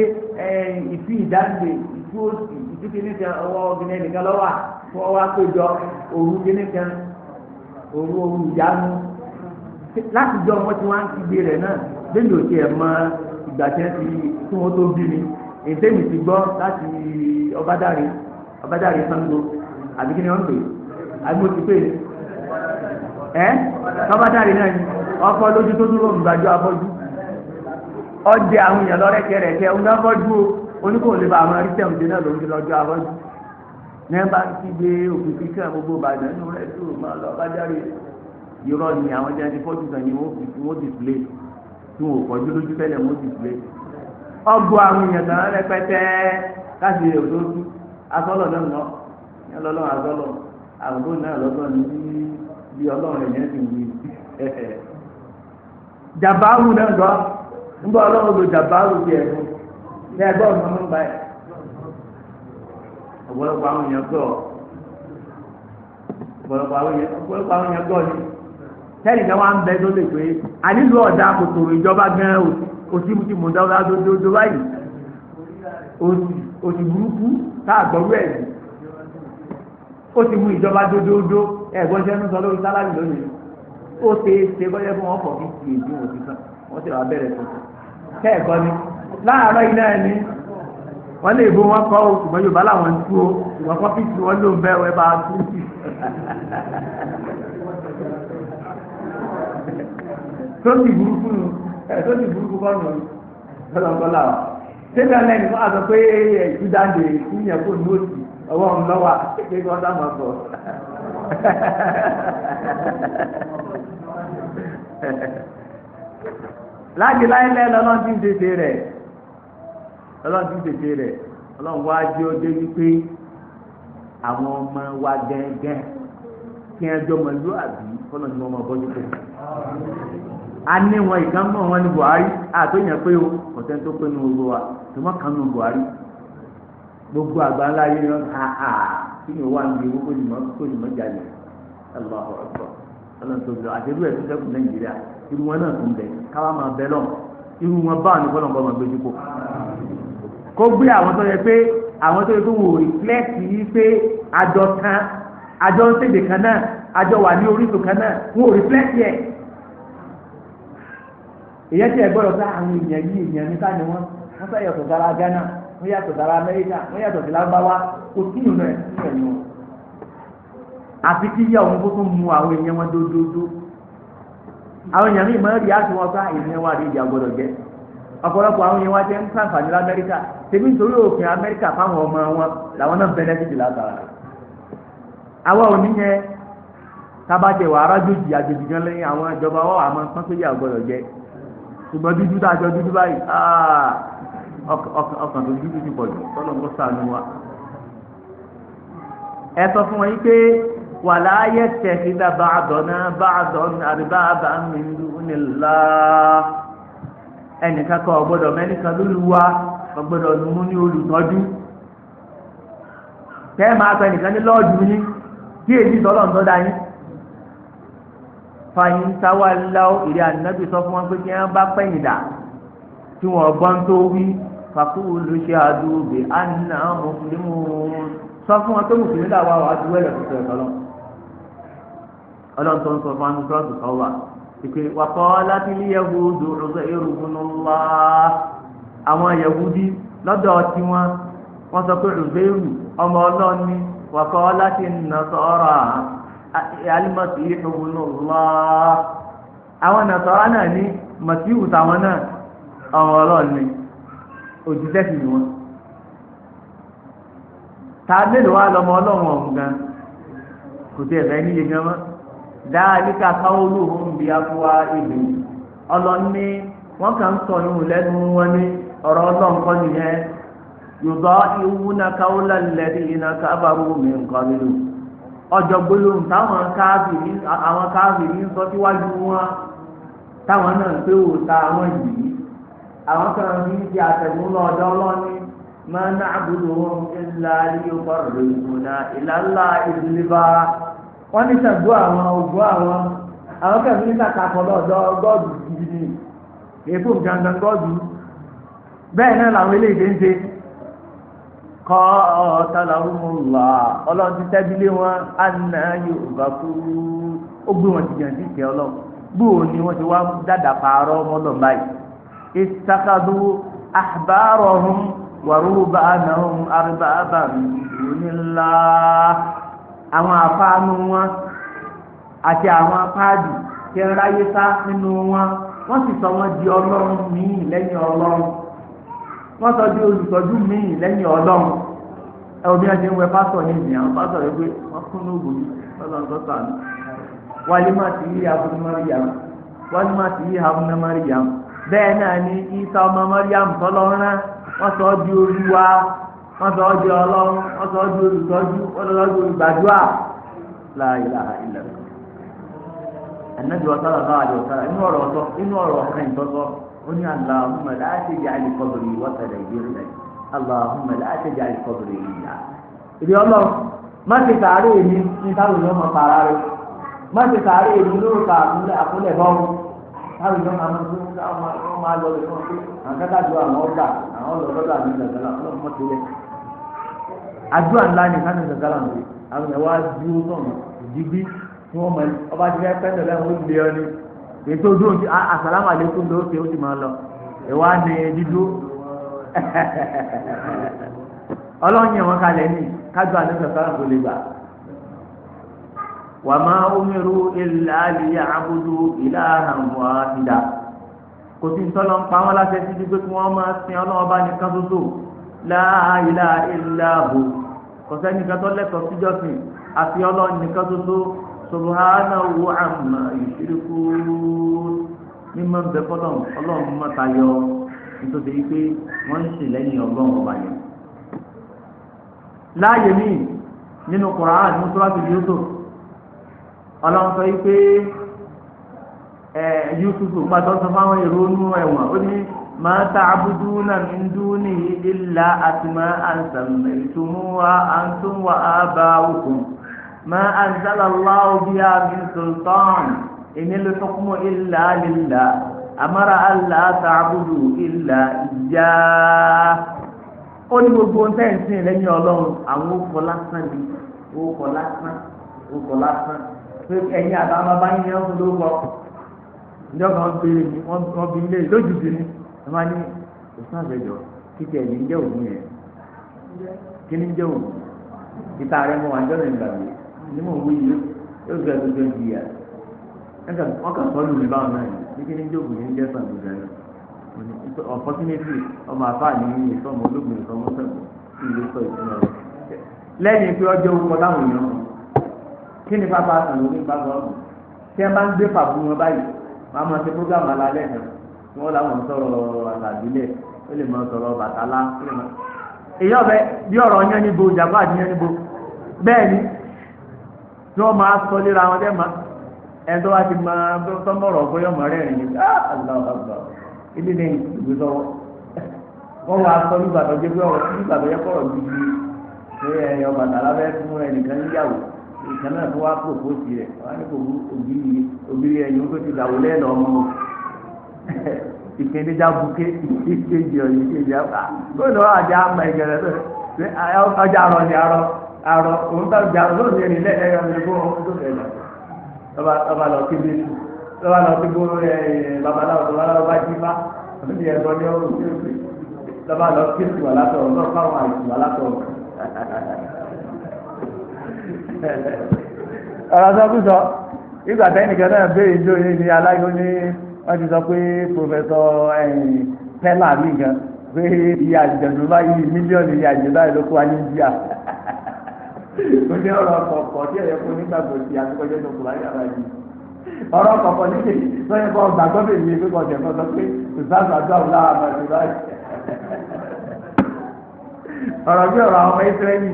ìfí ìdáǹdè ìfú òsì ìfú kìíní kan ọwọ́ ọ̀gbìn ẹnìkan lọ́wọ́ fún ọwọ́ àpéjọ òru kìíní kan òru òru ìyanu láti jọ wọn tí wọn ti gbé rẹ̀ náà lẹ́yìn òkè ẹ̀ mọ ìgbà tí wọ́n ti tí wọ́n tó bí mi ètèmi ti gbọ́ láti Ọbádáre Ọbádáre Ṣàngó àbí kí ni wọ́n ń pè àbí mo ti pè é Ọbádáre náà ni ọkọ lójú tó dúró gbàjọ afọ́jú ọjẹ àwọn èèyàn lọ rẹkẹrẹkẹ ọ̀nà afọ́jú o oníkó lè ba àwọn arísẹ̀ òde náà lòún ti lọ́jọ́ afọ́jú ní bá ń kígbe òkú kíkẹ́ gbogbo Ìbàdàn nínú rẹ̀ tó máa lọ Ọbádáre irọ́ ni àwọn jẹ́ ti fọ́jú kan ni wọ́n display tí wọ́n fọ́jú lójú tẹ́lẹ̀ wọ́n display ọgbọ àwọn èèyàn tán rẹpẹtẹ káàsì rẹ̀ tó tú asọ́lọ̀ náà lọ ní ọlọ́run asọ́lọ̀ àbúrò náà lọ́gbọ̀n ní bí ọlọ́run rẹ̀ yẹn ti wí jàbáwù náà gbọ́ ńgbọ́ ọlọ́run ló jàbáwù tiẹ̀ fún ní ẹgbẹ́ ọ̀nà mú báyìí ọ̀pọ̀lọpọ̀ àwọn èèyàn gbọ́ ọ̀pọ̀lọpọ̀ àwọn èèyàn gbọ́ ni tẹ́lẹ̀ náà wà ń bẹ tó lè pé ànílò ọ̀dà kòtòrò ìjọba gan òsì ti mú dáwọ́dá dódódó báyìí òsì burúkú tá a gbọ́rú ẹ̀ sí ó ti mú ìjọba dódódó ẹ̀gbọ́n ṣẹ́ ń sọ lórí sálárì lónìí ó ṣe é ṣe bọ́jẹ́ fún wọn fọ̀ kí ti èdè wọn ti tán wọ́n sì wá bẹ̀rẹ̀ tuntun kẹ́ẹ̀kọ́ ni láàárọ̀ iná ẹni wọ́n lè bó wọn kọ́ ṣùgbọ́n Yorùbá làwọn ń tú o ṣùgbọ́n kọ́fíìsì wọn ló ń bẹ́ wẹ́ bá a tú sí. Tó ti burúkú nù ẹ tó ti burúkú kọ́ nù kọ́lọ́kọ́lá wa tẹ́lẹ̀ lẹ́nu fún àgbẹ̀ pé ìtúdáǹdè ìyẹn kò ní òsì ọwọ́ ń lọ́wọ́ pé kí wọ́n dá máa bọ̀. Láti láíláí lọ́lọ́run ti ń tètè rẹ̀ lọ́lọ́run ti ń tètè rẹ̀ ọlọ́run wá jẹ́ ó dé wípé àwọn ọmọ wa gẹ́gẹ́ kí ẹ jọ mọ ìlú àbí kọ́nà ni wọ́n máa bọ́jú pé. A ní wọn ìkan mọ̀ wọn ní Buhari àtòyàn pé o kọ̀tẹ́ tó pé nu gbogbo wa tó mọ̀ kàn nu Buhari gbogbo àgbà ńlá yìí ni wọn ha ha kí ni wà ní owó kó ní mọ̀ jalè Allahu Akbar ọlọ́run tó lọ àti irú ẹ̀ tó sẹ́kù Nàìjíríà irú wọn náà tún bẹ káwá máa bẹ lọ irú wọn báwọn ní kọ́nà bọ́ọ̀mọ̀ gbé kó kó gbé àwọn tó yẹ pé àwọn tó yẹ pé wò rìflẹ́ẹ̀tì yìí pé àjọ kan àjọ ń ṣèdè kan náà àjọ wà ní orísun kan náà wọn ò rìflẹ́ẹ̀tì ẹ̀. Ìyẹn tí ẹ gbọ́dọ̀ pé àwọn èèyàn yìí èèyàn níta ni wọ́n Wọ́n sọ yàtọ̀ sára Ghana, wọ́n yàtọ̀ sára Amẹ́ríkà, wọ́n yàtọ̀ sí Lárúbáwá, kò sí ìlú ẹ̀ nínú wọn. Àfi kí yíyá òun kó tún mu àwọn èèyàn wọn dódódó. Àwọn èèyàn míì máa ń rí àti wọn ká èèyàn wa rí ìjà gbọdọ̀ jẹ. Ọ̀pọ̀lọpọ̀ àwọn èèyàn wa jẹ́ ń sàǹfààní l'Amẹ́ríkà. Tèmi nítorí òfin Amẹ́ríkà fáwọn ọmọ wọn làwọn náà bẹ́nẹ́fìtì látara. Àwa ò ní yẹn tábàjẹ wà arájòjì àjòjì gan lẹ́yìn àwọn ìjọba wọn àmọ́ pọ́npẹ́yà gbọdọ̀ jẹ. Ṣùgbọ́n dúdú tá a jọ dúdú báyìí ọkàn tó dúdú ti pọ̀ jù tọ́lọ̀ ń kó sànù wa. Ẹ sọ fún wọn yìí pé wàlá yattakhidha ba'duna ba'dan arbaban min dunillah. Ẹnìkan kan ọ̀gbọ́dọ̀ mẹ́nìkan lóluwa ọ̀gbọ́dọ̀ mú ní olùtọ́jú. Tẹ́ máa pẹ́ nìkan ní lọ́ọ̀dù yín kí èyí tọ́lọ̀ ń tọ́da yín. Fàyín táwa láwọ ìrẹ́ ànábì sọ fún wọn pé kí wọ́n bá pẹ̀yìn dà tí wọ́n gbọ́n tó wí faqulu shahadu bi anna muslimun. Sọ fún wọn pé mùsùlùmí làwọn àwọn adúlọ̀ ẹ̀rọ tuntun ẹ̀tọ́ lọ. Ọlọ́run tó ń sọ fún anúkúrọ́sì kan wà ìpè waqalatil yahudu Uzairu ibnullah. Àwọn yahudi lọ́dọ̀ tiwọn wọ́n sọ pé Uzairu ọmọ Ọlọ́run ni. Waqalatin nasara al-Masihu ibnullah. Àwọn nàṣọ́rá náà ní màsíhù táwọn náà ọmọ Ọlọ́run ni, òjíṣẹ́ sì ni wọ́n. Ta mélòó wá lọmọ Ọlọ́run ọ̀hún gan kò tí ẹ̀ fẹ́ níye gan mọ́. Dáadíkà qawluhum bi afwahihim. Ọlọ́ni wọ́n kàn ń sọ ìhùn lẹ́nu wọn ní ọ̀rọ̀ Ọlọ́run kọ́ nìyẹn. Yuda'i'una qawla alladhina kafaru min qablu. Ọjọ́ gbólóhùn táwọn káfìrí ń sọ síwájú wọn táwọn náà ń pé òòta àwọn yìí. Àwọn kan fi ń ṣe àtẹ̀gùn lọ́dọ̀ Ọlọ́ni ma na'buduhum illa liyuqarribuna ila Allahi zulfa. Wọ́n ní sàgbó àwọn ògbó àwọn àwọn kẹfì ní sàkàkọ́ lọ́dọ̀ gọ́ọ̀dù gidi ni èèfó gangan gọ́ọ̀dù. Bẹ́ẹ̀ náà làwọn eléyìí ń ṣe. Kọ́ ọ̀tàlàhùnmùlà Ọlọ́run ti tẹ́bílé wọn àná yorùbá kú ó gbé wọn jìyàn sí ìkẹ́ Ọlọ́run. Gbóò ni wọ́n ti wá dàdà pààrọ̀ mọ́lọ̀ báyìí. Ìsàkàdù ahbarahum wa ruhbanahum arbaban min dunillah. Àwọn àfáànù wọn àti àwọn apáàdì tí ń ráyé sá nínú wọn, wọ́n sì sọ wọn di Ọlọ́run míì lẹ́yìn Ọlọ́run. Wọ́n sọ di olùtọ́jú míì lẹ́yìn Ọlọ́run. Ẹ omi àti ń wẹ pásítọ̀ ní ìsìn àwọn pásítọ̀ rẹ pé wọ́n kún ní ògùn lọ́lọ́run tó sànù. Wálé má ti yí abúlé Mariam, wálé má ti yí abúlé Mariam. Bẹ́ẹ̀ náà ni Isa ọmọ Mariam tọ́lọ́run rán, wọ́n sọ di Olúwa, wọ́n sọ di Ọlọ́run, wọ́n sọ di olùtọ́jú, wọ́n sọ di olùgbàdúà. La ilaha illallah. Ànábì sallallahu alaihi wasallam inú ọ̀rọ̀ ọ̀tọ̀ inú ọ̀rọ̀ ọ̀kan ìtọ́sọ́ ó ní Allahumma la taj'al qabri watanan yu'bad. Allahumma la taj'al qabri illa. Ìdí Ọlọ́run má ti sàárè mi ní táwọn èèyàn máa para rẹ̀, má ti sàárè mi lórúkọ àkúlẹ̀ bọ́ọ̀rù táwọn èèyàn máa ń máa lọ lè fún ọ pé àwọn kẹta ju àwọn ọgbà àwọn ọlọ́dọ̀ àmì ìgbàgbọ́lá Ọlọ́run mọ́ tilẹ̀. Àdúrà ńlá ni sáni ìgbàgbọ́lá ń ṣe àwọn èèyàn wá dúró sọ̀rọ̀ ìdígbí tí wọ́n mọ ọba ti fẹ́ pẹ́ tẹ̀lé àwọn olùdíje ọ ni ètò ojú òjì àsàlámù àlékún ló ṣe ó sì máa lọ ìwà ni dídú Ọlọ́run yẹn wọn kalẹ̀ ní kájú àdúgbò sára kò lè gbà. Wa ma umiru illa liya'budu ilahan wahida. Kò sí ntọ́lọ́ ń pa wọn láṣẹ títí pé kí wọ́n máa sin Ọlọ́run bá nìkan ṣoṣo. La ilaha illa hu. Kò sẹ́nìkan tó lẹ́tọ̀ọ́ síjọ́sìn àfi Ọlọ́run nìkan ṣoṣo. Subhanahu amma yushrikun. Mímọ́ ń bẹ fọlọ́run Ọlọ́run mọ́ tayọ nítorí pé wọ́n ń sìn lẹ́yìn Ọlọ́run ọba yẹn. Láàyè míì nínú Qur'an ní Suratu Yusuf Ọlọ́run sọ yìí pé Yusuf gbàtọ́ sọ fáwọn èrò inú ẹ̀wọ̀n ó ní ma ta'buduna min dunihi illa asma'an sammaytumuha antum wa aba'ukum ma anzala Allahu biha min sultan inil hukmu illa lillah amara alla ta'budu illa iyyah. Ó ní gbogbo ohun tẹ́ ń sìn lẹ́yìn Ọlọ́run àwọn òkò lásán ni òkò lásán òkò lásán pé ẹ̀yin àtàwọn bàbá yín yẹn ń fún lórúkọ. Ìjọba wọn béèrè mi wọn bí ilé lójijì ni ẹ máa ní Òsán àbẹ̀jọ títí ẹ̀yìn ń jẹ́ ògùn yẹn. Kí ni ń jẹ́ ògùn? Ìta rẹ̀ mọ́ àjọ rẹ̀ gbàgbé ní mò ń wí yìí yóò fẹ́ tó 20 years. Wọ́n kàn sọ́ lùmí báwọn náà ní kí ni ń jẹ́ ògùn yẹn ń jẹ́ Ṣàngó gan-an. Unfortunately, ọmọ àfáà ní ìsọmọ ológun ìsọmọ Ṣàngó tí ìlú sọ ìtumọ̀ rẹ̀. Lẹ́yìn pé ọjọ́ orúkọ táwọn èèyàn kí ni pápá Ṣàngó ní pápá ọ̀gùn tí ẹ bá ń gbé fàbú wọn báyìí, wọn á máa ṣe program alálẹ̀ kan tí wọ́n láwọn ń sọ̀rọ̀ àtàbílẹ̀, ó lè máa sọ̀rọ̀ bàtálá, ó lè máa. Èyí ọ̀bẹ bí ọ̀rọ̀ yẹn níbo ìjàmbá àti yẹn níbo bẹ́ẹ̀ ni tí wọ́n máa sọ léra wọn dẹ́ máa ẹni tó bá ti máa tọ́mọ̀rọ̀ bóyá ọmọ rẹ̀ rìn ní Allahu Akbar ilé ní ìgbé sọ́wọ́ wọ́n wá sọ nígbà tó jẹ́ pé ọ̀rọ̀ nígbà tó yẹ kọ̀rọ̀ gidi pé ẹ̀yọ bàtálá fẹ́ fún ẹnìkan níyàwó ìkan náà tó wá pòpòsì rẹ̀ wọ́n á ní kò ògiri ògiri ẹ̀yìn tó ti dàwó lẹ́nu ọmọ ìkéde buké ìkéde ọ̀yìn ìkéde ọ̀pá lónìí wọ́n àjẹ́ àmọ́ ìgẹ̀rẹ̀ ọjà arọ ni arọ arọ òun tó jà lónìí ẹni lẹ́yìn ọmọ ẹgbẹ́ òun tó fẹ́ lọ lọ́ba lọ kí bẹ́sù lọ́ba lọ sí gbóró babaláwo babaláwo bá jí bá òun ní ẹ̀gbọ́n ní ọ̀rùn tí ó fi lọ́ba lọ kí èsì wà látọ̀ lọ́ fáwọn àìsàn wà látọ̀. Ọ̀rọ̀ sọ́kùsọ ìgbà tẹ́nìkan náà béèrè ìjọ yìí ní aláìní ní wọ́n ti sọ pé pòfẹ́sọ̀ pẹ́lá mi gan pé iye àjẹ̀dù báyìí mílíọ̀nù iye àjẹ̀dù báyìí ló kó wa ní India. Ó ní ọ̀rọ̀ kọ̀ọ̀kọ̀ tí ẹ̀yẹ fún nígbàgbọ́ sí àtúkọ̀jẹ́ tó kù láyé ara yìí. Ọ̀rọ̀ kọ̀ọ̀kọ̀ níbi lọ́yẹ̀ kọ́ gbàgbọ́ bèbí mi pé kọ̀ọ̀jẹ̀ kan sọ pé ìsáàsì àdúrà wò lára máa ṣe báyìí. Ọ̀rọ̀ bí ọ̀rọ̀ àwọn ọmọ Ísírẹ́lì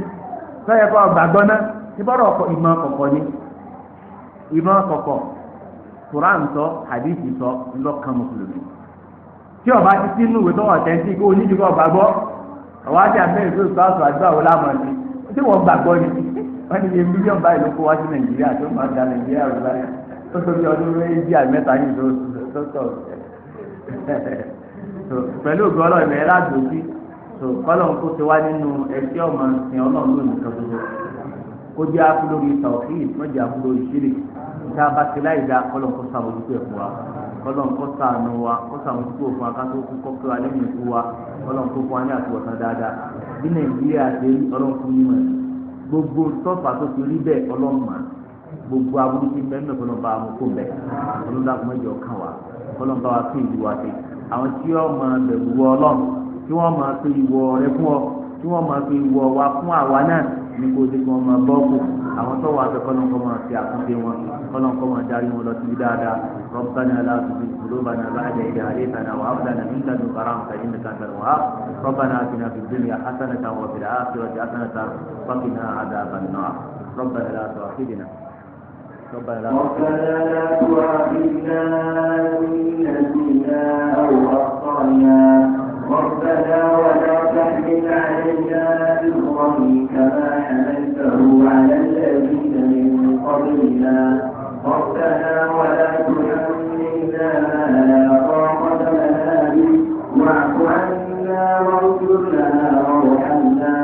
lọ́yẹ̀ kọ́ gbàgbọ́ náà níbọ̀rọ̀ ìmọ̀ kọ̀kọ̀ ni ìmọ̀ kọ̀kọ̀ Quran sọ hadith sọ ńlọkàn mùsùlùmí tí ọba ti sínú ìwé tó wà tẹ́ntì kó onídìí kó gbàgbọ́ ọwọ́ àti àbẹ́rẹ́ tó sọ àṣọ àdúrà wò láàmú ni tí wọ́n gbàgbọ́ ni wọ́n ní iye mílíọ̀nù báyìí ló kó wá sí Nàìjíríà tó máa da Nàìjíríà rú báyìí tó tó bí ọdún méjì àti mẹ́ta yìí tó tó tọ̀ pẹ̀lú ògùn ọlọ́run ẹ̀ ládùúgbò tó kọ́lọ́n kó ti wá nínú ẹtí ọmọ ìsìn ọlọ́run lónìí kan gbogbo kó jẹ́ akú lórí tawhid wọ́n jẹ́ akú lórí ṣírí tá a bá ti láì dá kọ́lọ́n kó sàmójútó ẹ̀ fún wa, kọ́lọ́n kó ṣàánú wa, kó sàmójútó fún wa ká tó kú kọ́kọ́ wa lẹ́yìn ikú wa, kọ́lọ́n kó fún wa ní àtúbọ̀tán dáadáa. Bí Nàìjíríà ṣe rí ọlọ́run fún yín mọ̀ gbogbo tọ́fà tó ti rí bẹ́ẹ̀ ọlọ́run mọ̀ gbogbo aburú ti bẹ́ẹ̀ mẹ́ kọ́lọ́n bá wa mú kó bẹ́ẹ̀ ọlọ́run dàkú mẹ́jọ kàn wá, kọ́lọ́n bá wa tún ìlú wa ṣe. Àwọn tí wọ́n máa bẹ̀rù wọ ọlọ́run, tí wọ́n máa fi ìwọ rẹ fún ọ, tí wọ́n máa fi ìwọ wa fún àwa náà ní kó o ti kí wọ́n máa bọ́ kù àwọn tó wà fẹ́ kọ́lọ́n kọ́ máa fi àtúnṣe wọn, kọ́lọ́n kọ́ máa darí wọn lọ síbi dáadáa. ربنا لا تزغ قلوبنا بعد إذ هديتنا وهب لنا من لدنك رحمة إنك أنت الوهاب. ربنا آتنا في الدنيا حسنة وفي الآخرة حسنة وقنا عذاب النار. ربنا لا تؤاخذنا ربنا لا تؤاخذنا إن نسينا أو أخطأنا. ربنا ولا تحمل علينا إصرا كما حملته على الذين من قبلنا. ربنا ولا تحملنا ما لا طاقة لنا به واعف عنا واغفر لنا وارحمنا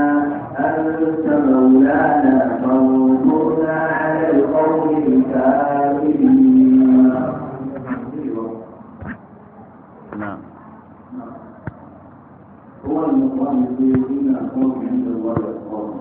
أنت مولانا فانصرنا على القوم الكافرين. نعم. هو المقام في إن القوم عند الله يتقون.